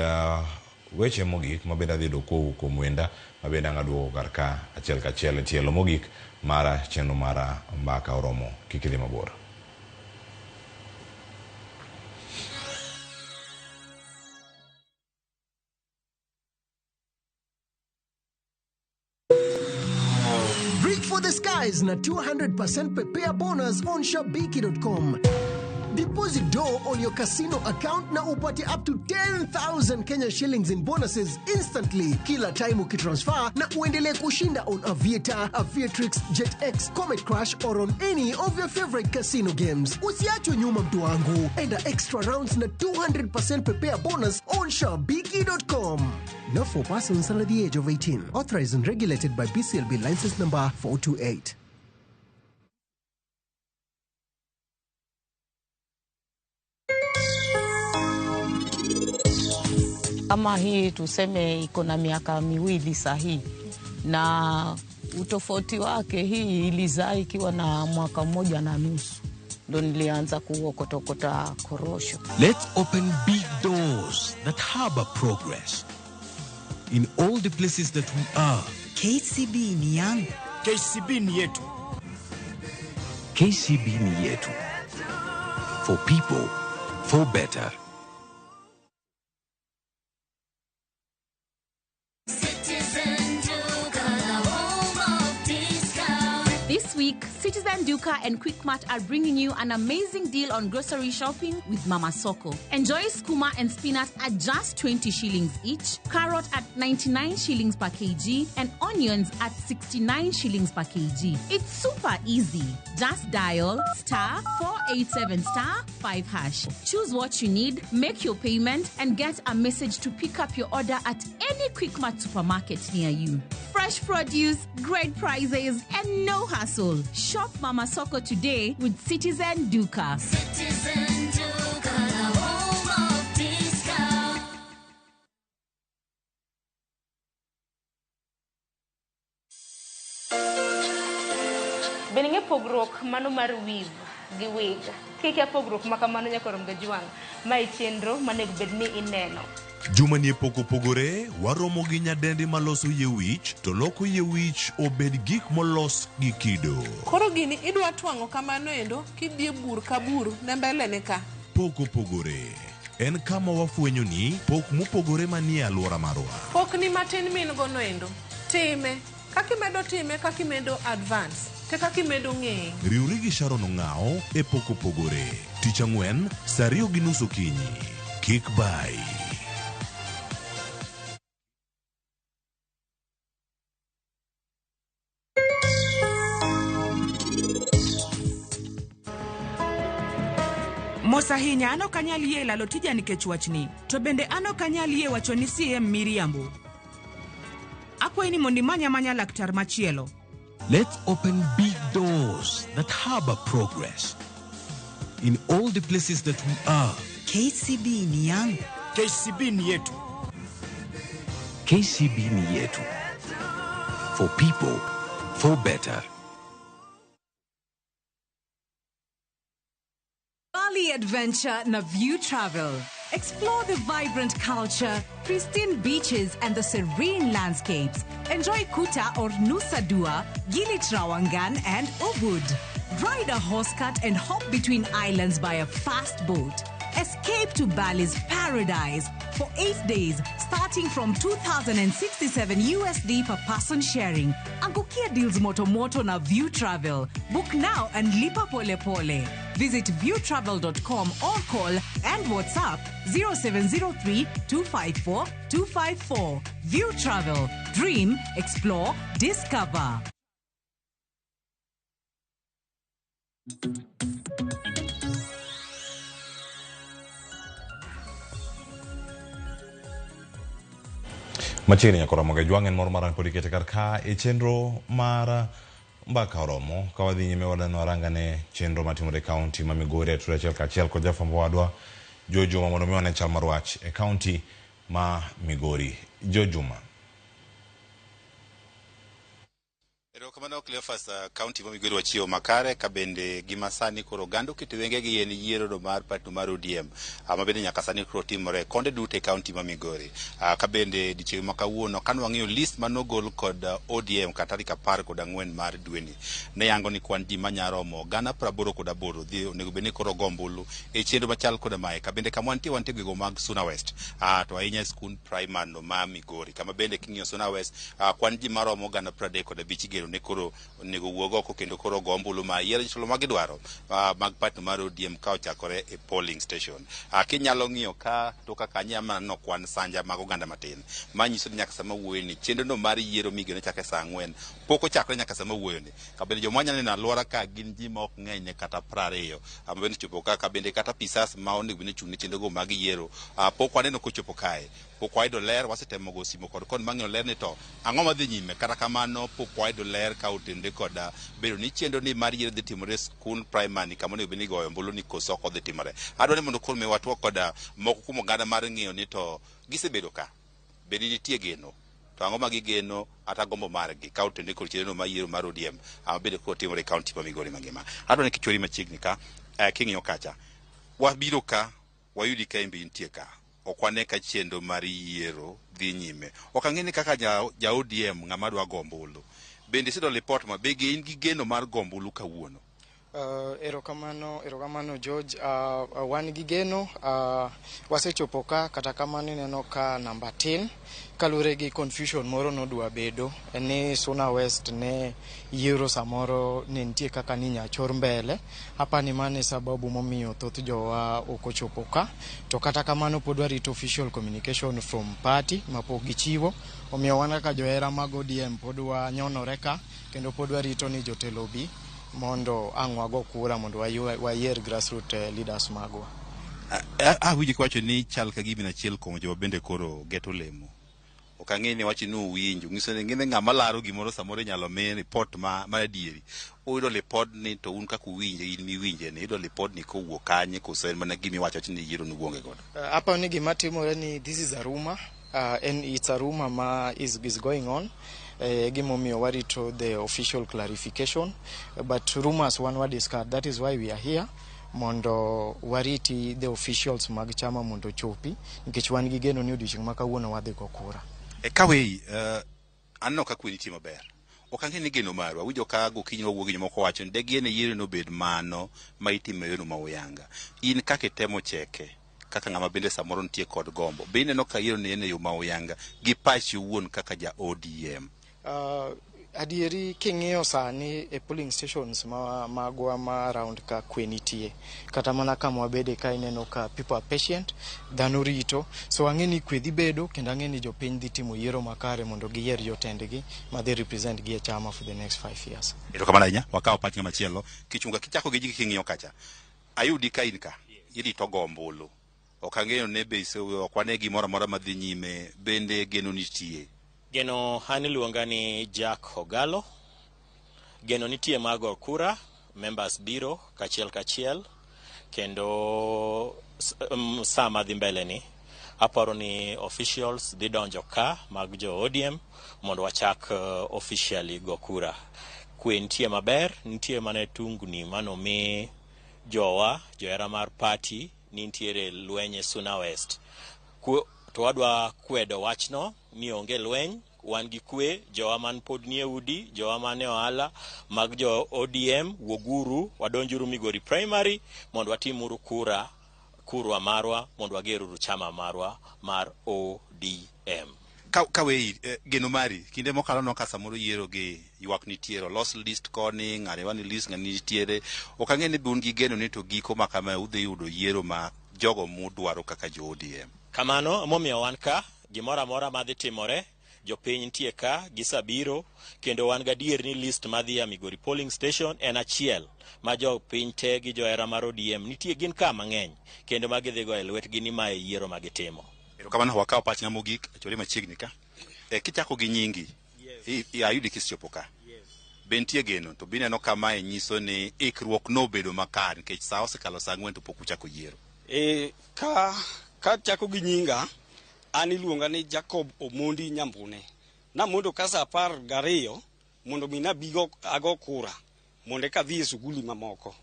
weche mogik mabende adhi yudo kowuok kuom wenda mabende ang' aduogo kar ka achiel kachiel e tielo mogik mar chenro mar Mbaka Oromo. Kik idhi mabor. Reach for the skies na 200% prepare bonus on Shabiki.com. Deposit dough on your casino account na upate up to 10,000 Kenya shillings in bonuses instantly kila time ukitransfer, na uendelee kushinda on Aviator, Aviatrix, JetX, Comet Crash or on any of your favorite casino games. Usiachwe nyuma mtu wangu. Enda extra rounds na 200% prepare bonus on Shabiki.com. Not for persons under the age of 18. Authorized and regulated by BCLB license number 428. Kama hii tuseme iko na miaka 2 sahi, na utofauti wake hii ilizaa ikiwa na mwaka 1.5 ndo nilianza kuokotokota korosho. Let's open big doors that harbor progress in all the places that we are. KCB ni yangu. KCB ni yetu. KCB ni yetu. For people, for better. This week, Citizen Duka and Quickmart are bringing you an amazing deal on grocery shopping with Mama Soko. Enjoy skuma and spinach at just 20 shillings each, carrot at 99 shillings per kg, and onions at 69 shillings per kg. It's super easy. Just dial *487*5#. Choose what you need, make your payment, and get a message to pick up your order at any Quickmart supermarket near you. Fresh produce, great prices, and no hassle. Shop Mama Soko today with Citizen Duka. Citizen Duka, the home of discount. Bening'e pogruok mano mar weave gi wig. Kikia pogruok ma kamano nyaka rom gajwang'. Ma e chenro manego bed ni ineno. Juma ni pok opogore, waromo gi nyadendi maloso yie wich to loko yie wich obed gik molos gi kido. Koro gini idwa twang'o kamano endo kidhi e bur ka bur ne mbele ne ka. Pok opogore en kama wafwenyo ni pok mopogore manie alwora marwa. Pok ni matin min gono endo. Time. Kaka imedo time, kaka imedo advance, te kaka imedo ng'eye. Riwri gi Sharon Ong'awo e Pok Opogore. Tich ang'wen, saa 2:30 okinyi. Kik bai. Mos ahinya an ok anyal yie lalo tija nikech wachni. To bende an ok anyal yie wacho ni CM miriambo. Akwayi ni mondo imany amanya laktar machielo. Let's open big doors that harbor progress in all the places that we are. KCB ni yangu. KCB ni yetu. KCB ni yetu. For people, for better. Bali Adventure na View Travel. Explore the vibrant culture, pristine beaches, and the serene landscapes. Enjoy Kuta or Nusa Dua, Gili Trawangan, and Ubud. Ride a horse cart and hop between islands by a fast boat. Escape to Bali's paradise for 8 days, starting from 2,067 USD per person sharing. Angukia deals moto moto na View Travel. Book now and lipa pole pole. Visit viewtravel.com or call and WhatsApp 0703 254 254. View Travel. Dream, explore, discover. Machiegni nyaka oromo ga jwang' en moro mar pod ikete kar ka e chenro mar mbaka oromo ka wadhi nyime wadaneno warangane chenro matimore e kaunti ma Migori e achiel kachiel kod jafwambo wadwa Joe Juma mondo mi wane chal mar wach e kaunti ma Migori. Joe Juma. Erokamano Cleophas, kaunti ma Migori wachiewo makare ka bende gima sani koro oganda oketo wengegi en yiero mar party mar ODM ma bende nyaka sani koro timore konde duto e kaunti ma Migori. Ka bende odiechieng' ma kawuono kane wang'iyo list manogol kod ODM ka tarik 14 mar dweni ne yango ni kwan ji manya romo 88,000 dhi onego bed ni koro go ombulu e chenro machal koda mae. Ka bende kama wantie wantie gwenge mag Suna West, to ahinya e skund primary no ma Migori kama bende king'iyo Suna West kwan ji maromo 35,000 igeno ne koro onego wuog oko kendo koro go ombulu ma yiero jotelo ma gidwaro mag party mar ODM ka ochakore e polling station. Kinyalo ng'iyo ka to kaka anya mana neno kwan sanja mag oganda matin manyiso ni nyaka sama wuoyo ni chenro no mar yiero migeno chake saa 4 pok ochakore nyaka sama wuoyo ni. Ka bende joma nyalo neno alwora ka gin ji ma ok ng'eny ne kata 20 ma bende chopo ka ka bende kata pisas ma onego bed ni ochung' ne chenro go mag yiero pok waneno kochopo kae. Pok wayudo ler, wasetemo go simo kod kon mang'eyo ler ni to ang'o madhi nyime. Kata kamano pok wayudo ler ka otenore kod bedo ni chenro ni mar yiero dhi timore e skund primary kama onego bed ni igoyo ombulu ni koso ok odhi timore. Adwaro ni mondo koro mi watwak kod moko kuom oganda mar ng'eyo ni to gisebedo ka bende nitie geno to ang'o ma gigeno ata gombo margi ka otenore kod chenro mar yiero mar ODM bende koro timore e kaunti ma Migori mangima. Adwaro ni kichweri machiegni ka king'iyo kacha wabiro ka wayudi ka imbe intie ka. Ok wane ka chenro mar yiero dhi nyime. Ok ang'e ni kaka ja ODM ng'ama dwa go ombulu. Bende iseyudo lipot ma be in gi geno mar go ombulu kawuono? Erokamano George. Wan gi geno, wasechopo ka, kata kamano ineno ka namba tin kaluwore gi confusion moro nodwa bedo ni Suna West ne yiero samoro ne nitie kaka ni nyachor mbele. Apani mano e sababu momiyo thoth jowa ok ochopo ka, to kata kamano pod warito official communication from party mapok gichiwo. Omiyo wan kaka johera mag ODM pod wanyonore ka kendo pod warito ni jotelo obi mondo ang' wago kura mondo wayier grassroots leaders magwa. Awinjo kiwacho ni chal ka gima in achiel kuom joma bende koro geto lemo. Ok ang'e ni wacho ni uwinjo, nyiso ni ng'e ng'ama laro gimoro samoro inyalo mi ripot ma adieri. Uyudo lipod ni to un kaka uwinje, in miwinje ni iyudo lipod ni kowuok kanye koso en mana gima iwacho ni yiero nuonge godo. Aparo ni gima timore ni this is a rumor, and it's a rumor ma is going on. Gimomiyo warito the official clarification, but rumors wan wa discard. That is why we are here mondo wariti the officials mag chama mondo chopi, nikech wan gi geno ni odiochieng' ma kawuono wadhi go kura. Kawei, aneno ka kwe nitie maber. Ok ang'e ni geno marwa, awinjo ka gokinyi wawuok gi jomoko wacho ni degi en yiero nobed mano ma itimo e yorno ma uyanga. In kaka itemo cheke, kaka ng'ama bende samoro nitie kod gombo, be ineno ka yiero ni en e yo ma uyanga gi pachi owuon kaka ja ODM? Adieri king'iyo sani e polling stations ma magwa ma around ka kwe nitie kata mana kama wabede ka ineno ka people are patient dhano rito so ang'e ni kwe dhi bedo kendo ang'e ni jopiny dhi timo yiero makare mondo giyier jotendgi ma dhi represent gi e chama for the next 5 years. Erokamano ahinya. Wakawo pach ng'ama chielo. Kichunga kichako gi ji king'iyo kacha. Ayudi ka in ka. Irito go ombulu. Ok ang'eyo ne be ok wane gimoro amora madhi nyime. Bende geno nitie? Geno an iluonga ni Jack Ogalo. Geno nitie mar go kura, members biro kachiel kachiel kendo sa madhi mbele ni aparo ni officials dhi donjo ka mag jo ODM mondo wachak officially go kura. Kwe nitie maber, nitie mana tungni manomi jowa johera mar party ni nitiere lweny e Suna West. To wadwa kwedo wachno ni onge lweny, wan gi kwe, jowa man pod nie udi, jowa man e ohala mag jo ODM, wuoguru, wadonjuru Migori Primary mondo watimuru kura kurwa marwa mondo wageruru chama marwa mar ODM. Ka weyi geno mari kinde mokalo no ka samoro yiero gi ywak nitiere olos list koni ng'ane wani list ng'ani nitiere ok ang'e ni be un gi geno ni to giko ma kama udhi yudo yiero ma jogo mudwaro kaka jo ODM. Kamano emomiyo wan ka, gimoro amora madhi timore, jopiny nitie ka gisabiro kendo wan gadier ni list madhi ya Migori polling station en achiel ma jopiny te gi johera mar ODM nitie gin ka mang'eny kendo ma gidhi go e lwetgi ni mae yiero ma gitimo. Erokamano wakawo pach ng'ama mogik achore machiegni ka. Kichako gi nyingi ayudi kisechopo ka. Be nitie geno to bineno ka mae nyiso ni ikruok nobedo makare nikech sa osekalo sa 4 to pok uchako yiero. Ka chako gi nyinga, an iluonga ni Jacob Omondi Nyambune. Namondo ka sa 12 mondo mi nabi ago kura mondo eka adhi e suguli mamoko.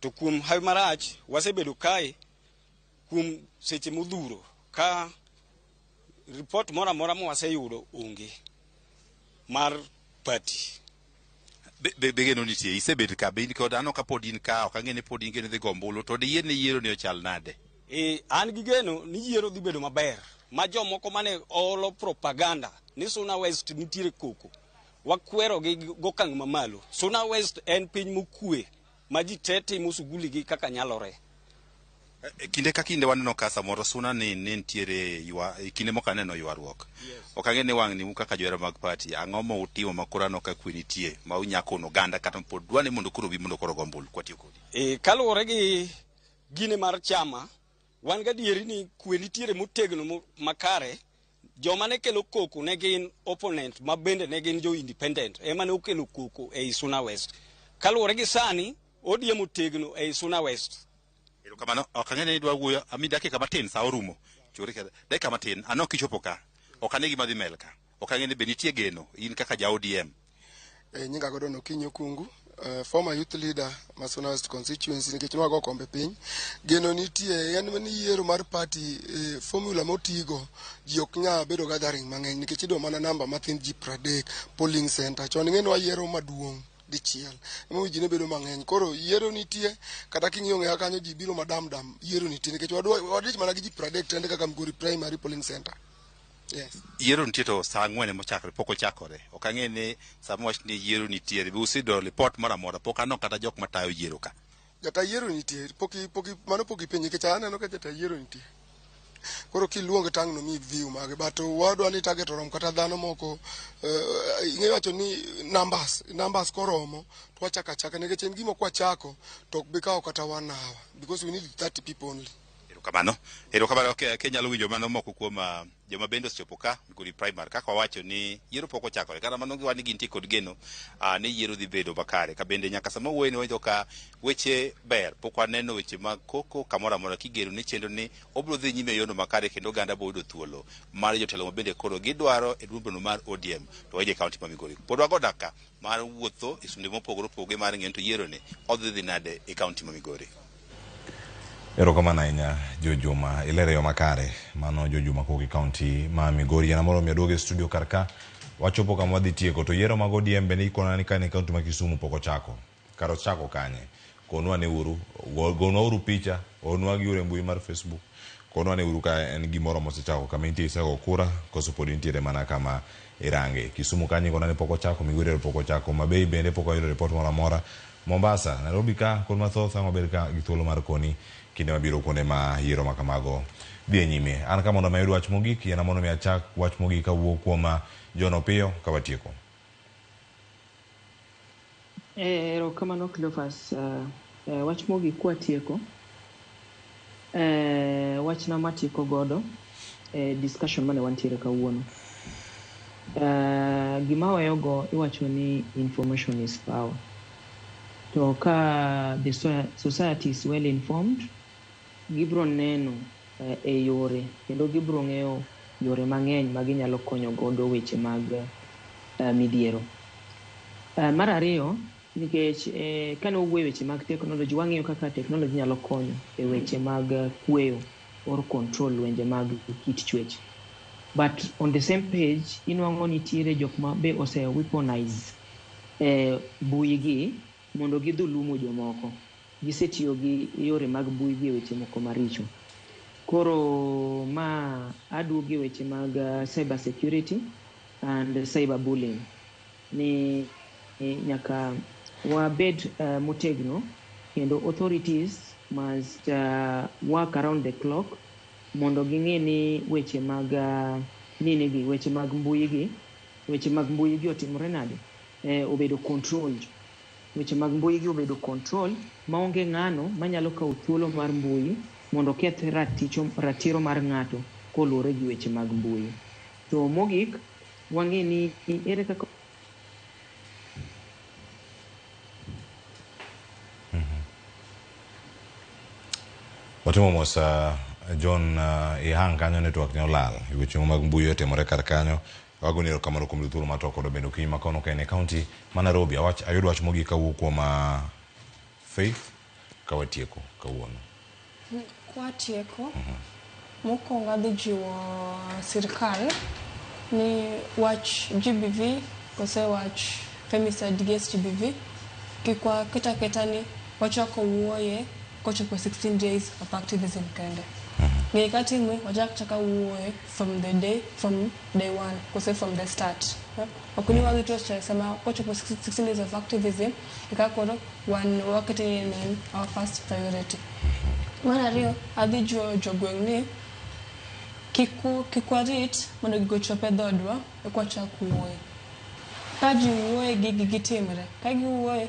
To kuom hawi marach, wasebedo kae kuom seche modhuro ka report moro amora mwaseyudo onge mar party. Be geno nitie isebet ka be in kod aneno ka pod in ka ok ang'e ni pod in geno dhi go ombulu to diyie ni yiero ni ochal nade? An gi geno ni yiero dhi bedo maber ma jomoko mane olo propaganda ni Suna West nitiere koko wakwero gi gokang' mamalo. Suna West en piny mokwe ma ji te timo suguli gi kaka nyalore. Kinde ka kinde waneno ka samoro Suna ni ne nitiere e kinde moko aneno ywaruok. Ok ang'e ni wang' ni un kaka johera mag party ang'o ma utimo ma koro aneno ka kwe nitie ma unya kono oganda kata pod dwa ni mondo koro obi mondo koro ogo ombulu kwatiyo kodi. Kaluwore gi gine mar chama, wan gadieri ni kwe nitiere motegno makare. Joma ne kelo koko ne gin opponent ma bende ne gin jo independent ema ne okelo koko ei Suna West. Kaluwore gi sani, ODM otegno ei Suna West. Erokamano, ok ang'e ni idwa wuoyo, ami dakika matin sa orumo. Chori ka dakika matin, aneno kichopo ka. Ok ane gima dhi mbele ka. Ok ang'e ni be nitie geno in kaka ja ODM. Nyinga Gordon Okinyi Okungu, former youth leader ma Suna West constituency nikech nwago kombe piny. Geno nitie en ni yiero mar party formula motigo ji ok nya bedo gathering mang'eny nikech idwa mana namba mathin ji 30 polling center. Chon ing'e ni wayiero maduong' dichiel emomiyo ji ne bedo mang'eny. Koro yiero nitie kata king'iyo ng'eya kanyo ji biro madam dam yiero nitie nikech wadich mana gi ji 30 tende kaka Migori primary polling center. Yes. Yiero nitie to sa 4 ema ochakore, pok ochakore. Ok ang'e ni sama wach ni yiero nitiere, be useyudo ripot moro amora, pok aneno kata jok matayo yiero ka. Jata yiero nitie, pok mano pok ipenje nikech aneno ka jata yiero nitie. Koro kiluonge tang' nomiyi view mage but wadwa ni target orom kata dhano moko ing'e wacho ni numbers koromo to wachako achaka nikech en gima kwachako to ok bi kawo kata one hour because we need 30 people only. Erokamano. Erokamano kinyalo winjo mano moko kuom joma bende osechopo ka Migori Primary kaka wawacho ni yiero pok ochakore kata mano wan ni gintie kod geno ni yiero dhi bedo makare ka bende nyaka sama wuoyo ni wayudo ka weche ber pok waneno weche mag koko kamoro amora kigeno ni chenro ni obiro dhi nyime e yono makare kendo oganda biro yudo thuolo mar jotelo ma bende koro gidwaro e duond mar ODM to waje kaunti ma Migori pod wago dakika mar wuotho e skunde mopogore opogore mar ng'eyo to yiero ni odhi dhi nade e kaunti ma Migori. Erokamano ahinya Jojuma, ilero e yo makare. Mano Jojuma kowuok e kaunti ma Migori. An amor omiyo aduogo e studio kar ka. Wachopo kama wadhi tieko to yiero mag ODM bende ikona ni kane kaunti ma Kisumu pok ochako. Kar ochako kanye? Konwa ane uru, gonwa uru picha. Ornwa gi yore mbui mar Facebook. Konwa ne uru ka en gimoro mosechako kama intie isego kura koso pod intiere mana kama irange. Kisumu kanyo ikona ni pok ochako, Migori pok ochako, Homa Bay bende pok wayudo ripot moro amora. Mombasa, Nairobi ka kod mathoth ang' wabed ka gi thuolo mar koni kinde mabiro kuonde ma yiero ma kamago dhi e nyime. An ka mondo mi ayud wach mogik, yiena mondo mi achak wach mogik kawuok kuom John Opiyo ka watieko. Erokamano Cleophas. Wach mogik kwatieko, wachna matieko godo e discussion mane wantiere kawuono. Gima aweyogo iwacho ni information is power. To ka the society is well informed, gibro neno e yore kendo gibro ng'eyo yore mang'eny ma ginyalo konyo godo weche mag midhiero. Mar ariyo, nikech kane wawuoyo e weche mag technology, wang'iyo kaka technology nyalo konyo e weche mag kweyo or control lwenje mag kit chwech. But on the same page, inwang'o nitiere jok ma be ose weaponize mbui gi mondo gidhulumo jomoko. Gisetiyo gi yore mag mbui gi e weche moko maricho. Koro ma aduogo e weche mag cyber security and cyber bullying. Ni nyaka wabed motegno kendo authorities must work around the clock mondo ging'e ni weche mag nini gi, weche mag mbui gi, weche mag mbui gi otimore nade, obedo controlled. Weche mag mbui gi obedo controlled maonge ng'ano manyalo kawo thuolo mar mbui mondo oketh ratiro mar ng'ato koluwore gi weche mag mbui. To mogik, wang'e ni ere kaka Watimo mos John ihang kanyo network ne olal. Weche mag mbui otimore kar kanyo. Wagoni erokamano kuom thuolo ma to kod bende okinyi ma kono ka en e kaunti ma Nairobi. Ayud wach mogik kawuok kuom Faith ka watieko kawuono. Kwatieko, mokwongo adhi jiwo sirkal ni wach GBV kose wach femicide against GBV kik waket aketa ni wachako wuoye kochopo 16 days of activism kende. Ng'e katimwe wachak chaka wuoye from the day from day one kose from the start. Ok ni warito sama kochopo 16 days of activism eka koro wan wakete ni en our first priority. Mar ariyo adhi jiwo jogweng' ni kik warit mondo gigo ochop e dhodwa eka wachak wuoye. Ka ji wuoye gigi gitimre. Ka giwuoye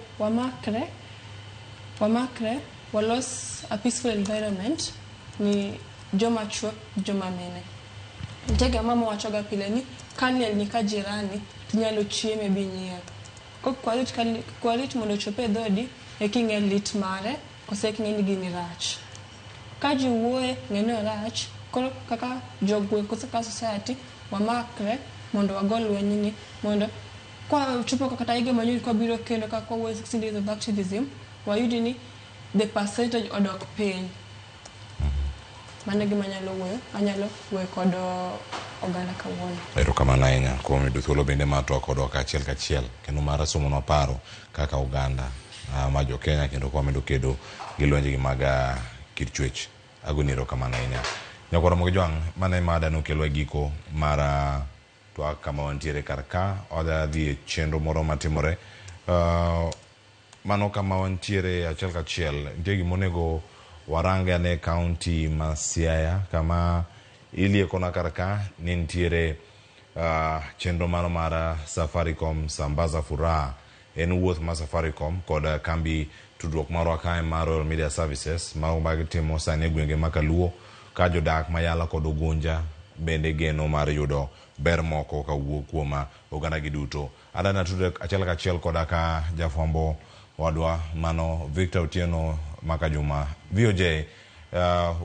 wamakre walos a peaceful environment ni joma chuo joma mine. Nitie gima mama wachoga pile ni ka liel ni ka jirani tinyalo chieme binyier. Kok kwarit mondo ochop e dhodi eka ing'e lit mare kose eka ing'e ni gini rach. Ka ji wuoye ng'e ni orach koro kaka jogweng' kose kaka society wamakre mondo wago lweny ni mondo kwachopo kata higa manyien kwabiro kendo ka kwawuoyo 16 days of activism wayudi ni the percentage odok piny. Mano e gima anyalo wuoyo, anyalo wuoyo kod oganda kawuono. Erokamano ahinya kuom yudo thuolo bende mar twak kodwa kachiel kachiel kendo mar somonwa paro kaka oganda ma jo Kenya kendo ka wamedo kedo gi lwenjegi mag kit chwech. Agoni erokamano ahinya. Nyakwar Ramogi Jwang', mano e mada nokelwa e giko mar twak kama wantiere kar ka. Wadhi e chenro moro matimore. Mano kama wantiere achiel kachiel. Nitie gima onego warang ane kaunti ma Siaya kama iliekona kar ka ni nitiere chenro mano mar Safaricom Sambaza Furaha. En wuoth mar Safaricom kod kambi tudruok marwa kae mar Royal Media Services ma gitimo sani e gwenge ma Kaluo ka jodak ma Yala kod Ugunja bende geno mar yudo ber moko kawuok kuom oganda gi duto. Adana tudre achiel kachiel koda ka jafwambo wadwa mano Victor Otieno Makajuma. VOJ,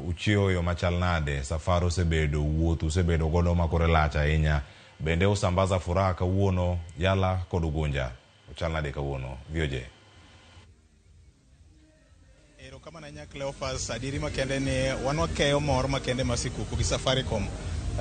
uchiewo yo machal nade? Safar osebedo, wuoth usebedo godo makore lach ahinya. Bende usambaza furaha kawuono Yala kod Ugunja. Ochal nade kawuono? VOJ. Erokamano ahinya Cleophas, adieri makende ni wan wakeyo mor makende mar sikuku gi Safaricom.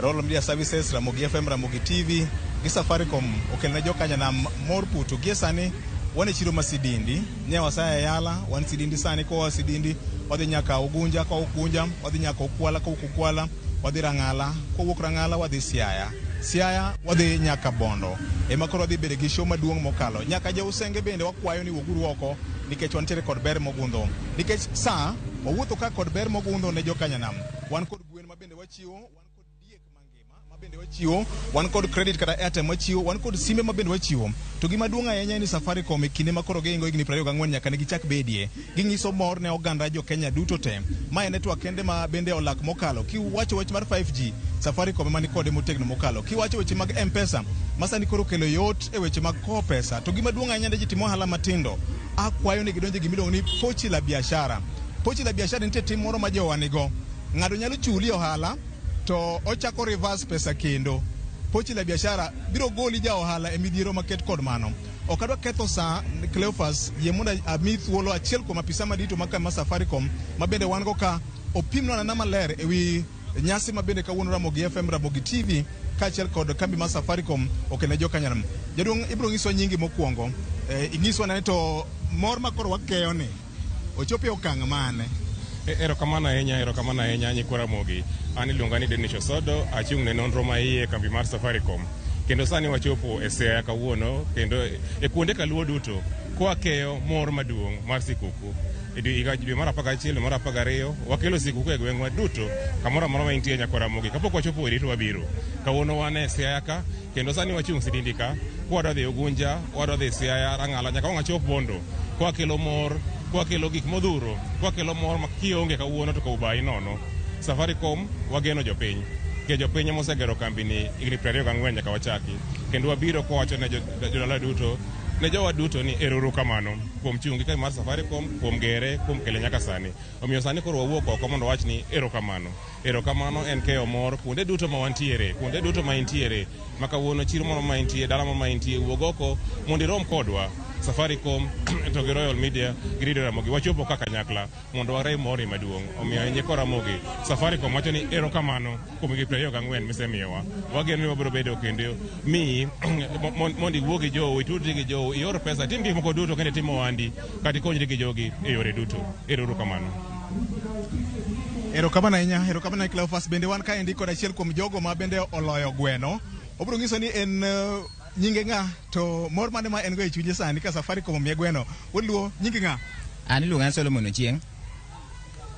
Royal Media Services, Ramogi FM, Ramogi TV gi Safaricom okelone jokanyanam mor putu. Gie sani Wan e chiro ma Sidindi, ne wasaya Yala, wan Sidindi sani, koa Sidindi wadhi nyaka Ugunja, koa Ugunja wadhi nyaka Ukwala, kowuok Ukwala wadhi Rang'ala, kowuok Rang'ala wadhi Siaya, Siaya wadhi nyaka Bondo. Ema koro wadhi bedo gi show maduong' mokalo. Nyaka jousenge bende wakwayo ni wuoguru oko nikech wantiere kod ber mogundho. Nikech sa wawuotho ka kod ber mogundho ne jokanyanam. Wan kod gwen ma bende wachiwo, wan kod diek mangima ma bende wachiwo, wan kod credit kata airtime wachiwo, wan kod simbe ma bende wachiwo. To gima duong' ahinya en ni Safaricom e kinde ma koro gihingo higni 24 nyaka ne gichak bedie. Ginyiso mor ne oganda jo Kenya duto te. Ma en network kende ma bende olak mokalo. Kiwacho wach mar 5G, Safaricom ema ni kode motegno mokalo. Kiwacho weche mag M-Pesa, ma sani koro kelo yot e weche mag kowo pesa. To gima duong' ahinya ne ji timo ohala matindo, akwayo ni gidonje gima iluongo ni pochi la biashara. Pochi la biashara nitie tim moro ma jowa nigo. Ng'ato nyalo chuli ohala to ochako reverse pesa kendo. Pochi la biashara biro goli ja ohala e midhiero maket kod mano. Ok adwa ketho saa, Cleophas, yie mondo ami thuolo achiel kuom apisa madito ma Safaricom ma bende wan go ka opimnwa anena maler ewi nyasi ma bende kawuono Ramogi FM, Ramogi TV kaachiel kod kambi mar Safaricom okelne jokanyanam. Jaduong' ibiro nyiswa nyingi mokwongo, inyiswa nane to mor ma koro wakeyo ni ochopo e okang' mane? Erokamano ahinya, erokamano ahinya nyikwa Ramogi. An iluonga ni Dennis Osodo, achung' ne nonro ma iye e kambi mar Safaricom. Kendo sani wachopo e Siaya kawuono, kendo e kuonde kaluo duto, kwakeyo mor maduong' mar sikuku. E higa dwe mar 11, dwe mar 12, wakelo sikuku e gweng'wa duto, kamoro amora ma intie nyakwa Ramogi. Kapok wachopo e rito wabiro. Kawuono wan e Siaya ka, kendo sani wachung' Sidindi ka, kwadwa dhi Ugunja, wadwa dhi Siaya, Rang'ala, nyaka wang' wachop Bondo. Kwakelo mor, kwakelo gik modhuro, kwakelo mor ma kionge kawuono to kaubayi nono. Safaricom wageno jopiny. Nikech jopiny ema osegero kambi ni higni 24 nyaka wachaki. Kendo wabiro kwawacho ne jodala duto, ne jowa duto ni ero kamano kuom chung' gi kambi mar Safaricom, kuom gere, kuom kele nyaka sani. Omiyo sani koro wawuok oko mondo wawach ni erokamano. Erokamano en keyo mor kuonde duto ma wantiere, kuonde duto ma intiere, ma kawuono chiro moro ma intie, dala moro ma intie, wuog oko mondo irom kodwa. Safaricom to gi Royal Media gi Radio Ramogi wachopo kaka kanyakla mondo warei mori maduong'. Omiyo nyikwa Ramogi, Safaricom wacho ni erokamano kuom higni 24 misemiyowa. Wageno ni wabiro bedo kendo miyi mondo iwuo gi jou, itudri gi jou, ior pesa, itim gik moko duto kendo itim ohandi kata ikonyri gi jogi e yore duto. Erokamano. Erokamano ahinya, erokamano Cleophas. Bende wan kaendi kod achiel kuom jogo ma bende oloyo gweno. Obiro nyiso ni en nyinge ng'a to mor mane ma en go e chunye sani ka Safaricom omiye gweno. Wuod Luo, nyingi ng'a? An iluonga ni Solomon Ochieng'.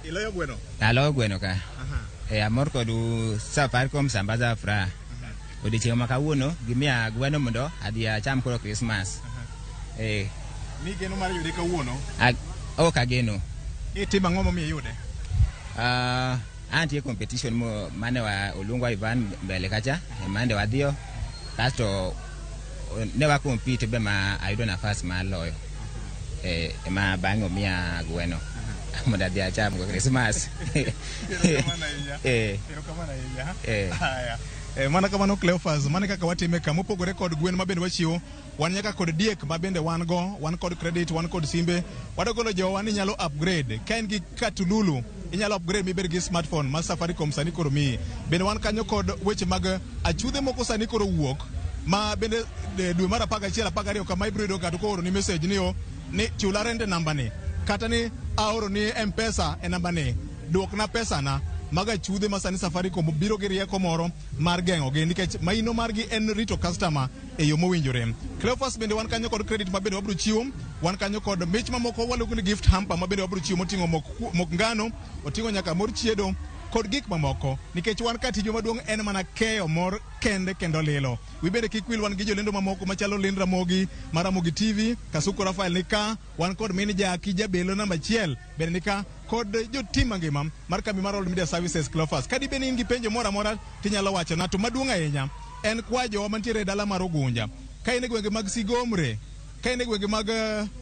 Iloyo gweno? Aloyo gweno ka. E, amor kod Safaricom Sambaza Furaha. Odiochieng' ma kawuono gimiya gweno mondo adhi acham koro Christmas. E, Ni geno mar yude kawuono? Ok ageno. Itimo ang'o momiyo iyude? Antie competition mo mane wa oluongwa Ivan mbele kacha, mande wadhiyo kasto ne wa compete be ma ayudo nafas mar loyo. Ema bang'e omiya gweno mondo adhi acham go Christmas. Erokamano ahinya. Erokamano ahinya. Haya. Mana kamano Cleophas, mano kaka watime ka mopogore kod gwen ma bende wachiwo, wan nyaka kod diek ma bende wan go, wan kod credit, wan kod simbe. Wadogolo jowa ni nyalo upgrade. Ka in gi katululu, inyalo upgrade mibed gi smartphone ma Safaricom sani koro miyi. Bende wan kanyo kod weche mag achudhe moko sani koro wuok ma bende dwe mar 11 12 kama ibiro yudo kata kooro ni message ni o ni chula rent e namba ni kata ni aoro ni M-Pesa e namba ni duokna pesa na. Mago achudhe ma sani Safaricom biro gi rieko moro mar geng'ogi nikech maino margi en rito customer e yo mowinjore. Cleophas bende wan kanyo kod credit ma bende wabiro chiwo, wan kanyo kod mich mamoko waluongo ni gift hamper ma bende wabiro chiwo moting'o mok ngano, oting'o nyaka mor chiedo kod gik mamoko nikech wan ka tijwa maduong' en mana keyo mor kende kendo lilo. Wi bende kik wil wan gi jolendo mamoko machalo Lin Ramogi mar Ramogi TV, Kasuku Rafael ni ka, wan kod min Jaki Jabelo namba 1 bende ni ka kod jotim mangima mar kambi mar Old Media Services Cleophas. Kadi bende in gi penjo moro amora tinyalo wachona to maduong' ahinya en kwa jowa mantiere e dala mar Ugunja. Ka in e gwenge mag Sigomre, ka in e gwenge mag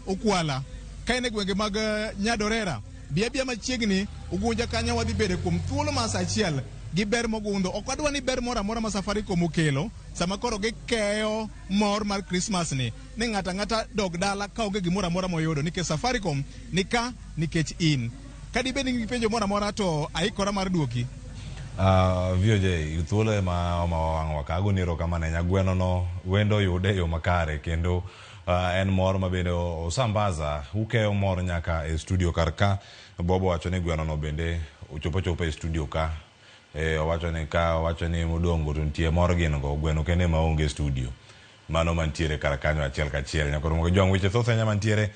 Ukwala, ka in e gwenge mag Nyadorera, bi abiya machiegni Ugunja kanyo wadhi bede kuom thuolo mar saa achiel gi ber mogundho. Ok wadwa ni ber moro amora ma Safaricom okelo sama koro gikeyo mor mar Christmas ni ng'ato ang'ata dog dala kaonge gimoro amora moyudo nikech Safaricom ni ka nikech in. Ka dibed ni penjo moro amora to aikora mar duoki. VOJ, thuolo ema omawa wang'wa ka. Agoni erokamano ahinya. Gweno no wendo oyude e yo makare kendo En mor ma bende osambaza ukeyo mor nyaka e studio kar ka. Bobo wacho ni gweno no bende ochopo achopa e studio ka. Owacho ni ka owacho ni modongo to nitie mor gin go gweno kende ema onge e studio. Mano mantiere kar kanyo achiel kachiel. Nyakoro mogo jwang' weche thoth ahinya mantiere.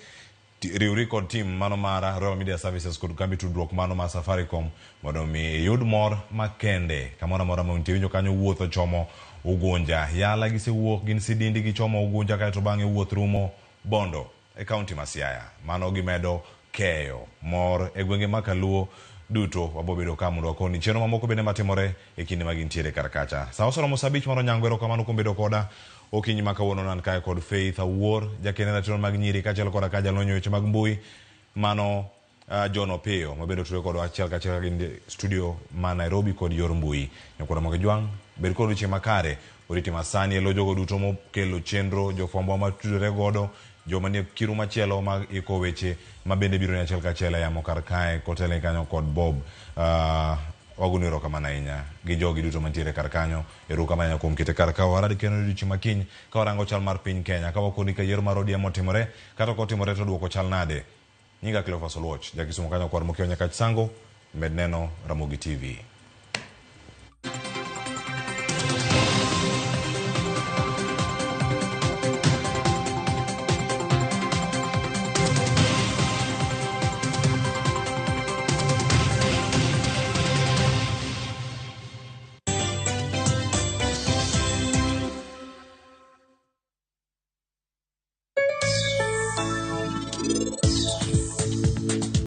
Riwri kod team mano mara Royal Media Services kod kambi tudruok mano mar Safaricom mondo mi iyud mor makende kamoro amora ma untie. Winjo kanyo wuoth ochomo Ugunja. Yala gisewuok gin Sidindi gichomo Ugunja kaeto bang'e wuoth rumo Bondo e kaunti ma Siaya. Mano gimedo keyo mor e gwenge ma Kaluo duto. Wabo bedo ka mondo wakoni chenro mamoko bende matimore e kinde ma gintiere kar kacha. Sa oseromo sa 5 mar onyango. Erokamano kuom bedo koda okinyi ma kawuono. Nan kae kod Faith Awuor, jakene ratiro mag nyiri, kaachiel koda ka jalony e weche mag mbui mano John Opiyo mabedo tudore kodwa achiel kachiel ka gin e studio ma Nairobi kod yor mbui. Nyakwara Moge Jwang', bed kod odiochieng' makare. Oriti masani e lo jogo duto mokelo chenro, jofwambo matudore godo, joma nie kiru machielo mag iko weche ma bende biro ni achiel kachiel e yamo kar kae kotelne kanyo kod Bob. Wagoni erokamano ahinya gi jogi duto mantiere kar kanyo. Erokamano ahinya kuom kete kar ka. Warad kendo odiochieng' ma kiny ka warango chal mar piny Kenya. Ka wakoni ka yiero mar ODM otimore kata ok otimore to duoko chal nade. Nyinga Cleophas Oluoch, ja Kisumu kanyo kwar mokiewo Nyakach Sango, med neno Ramogi TV.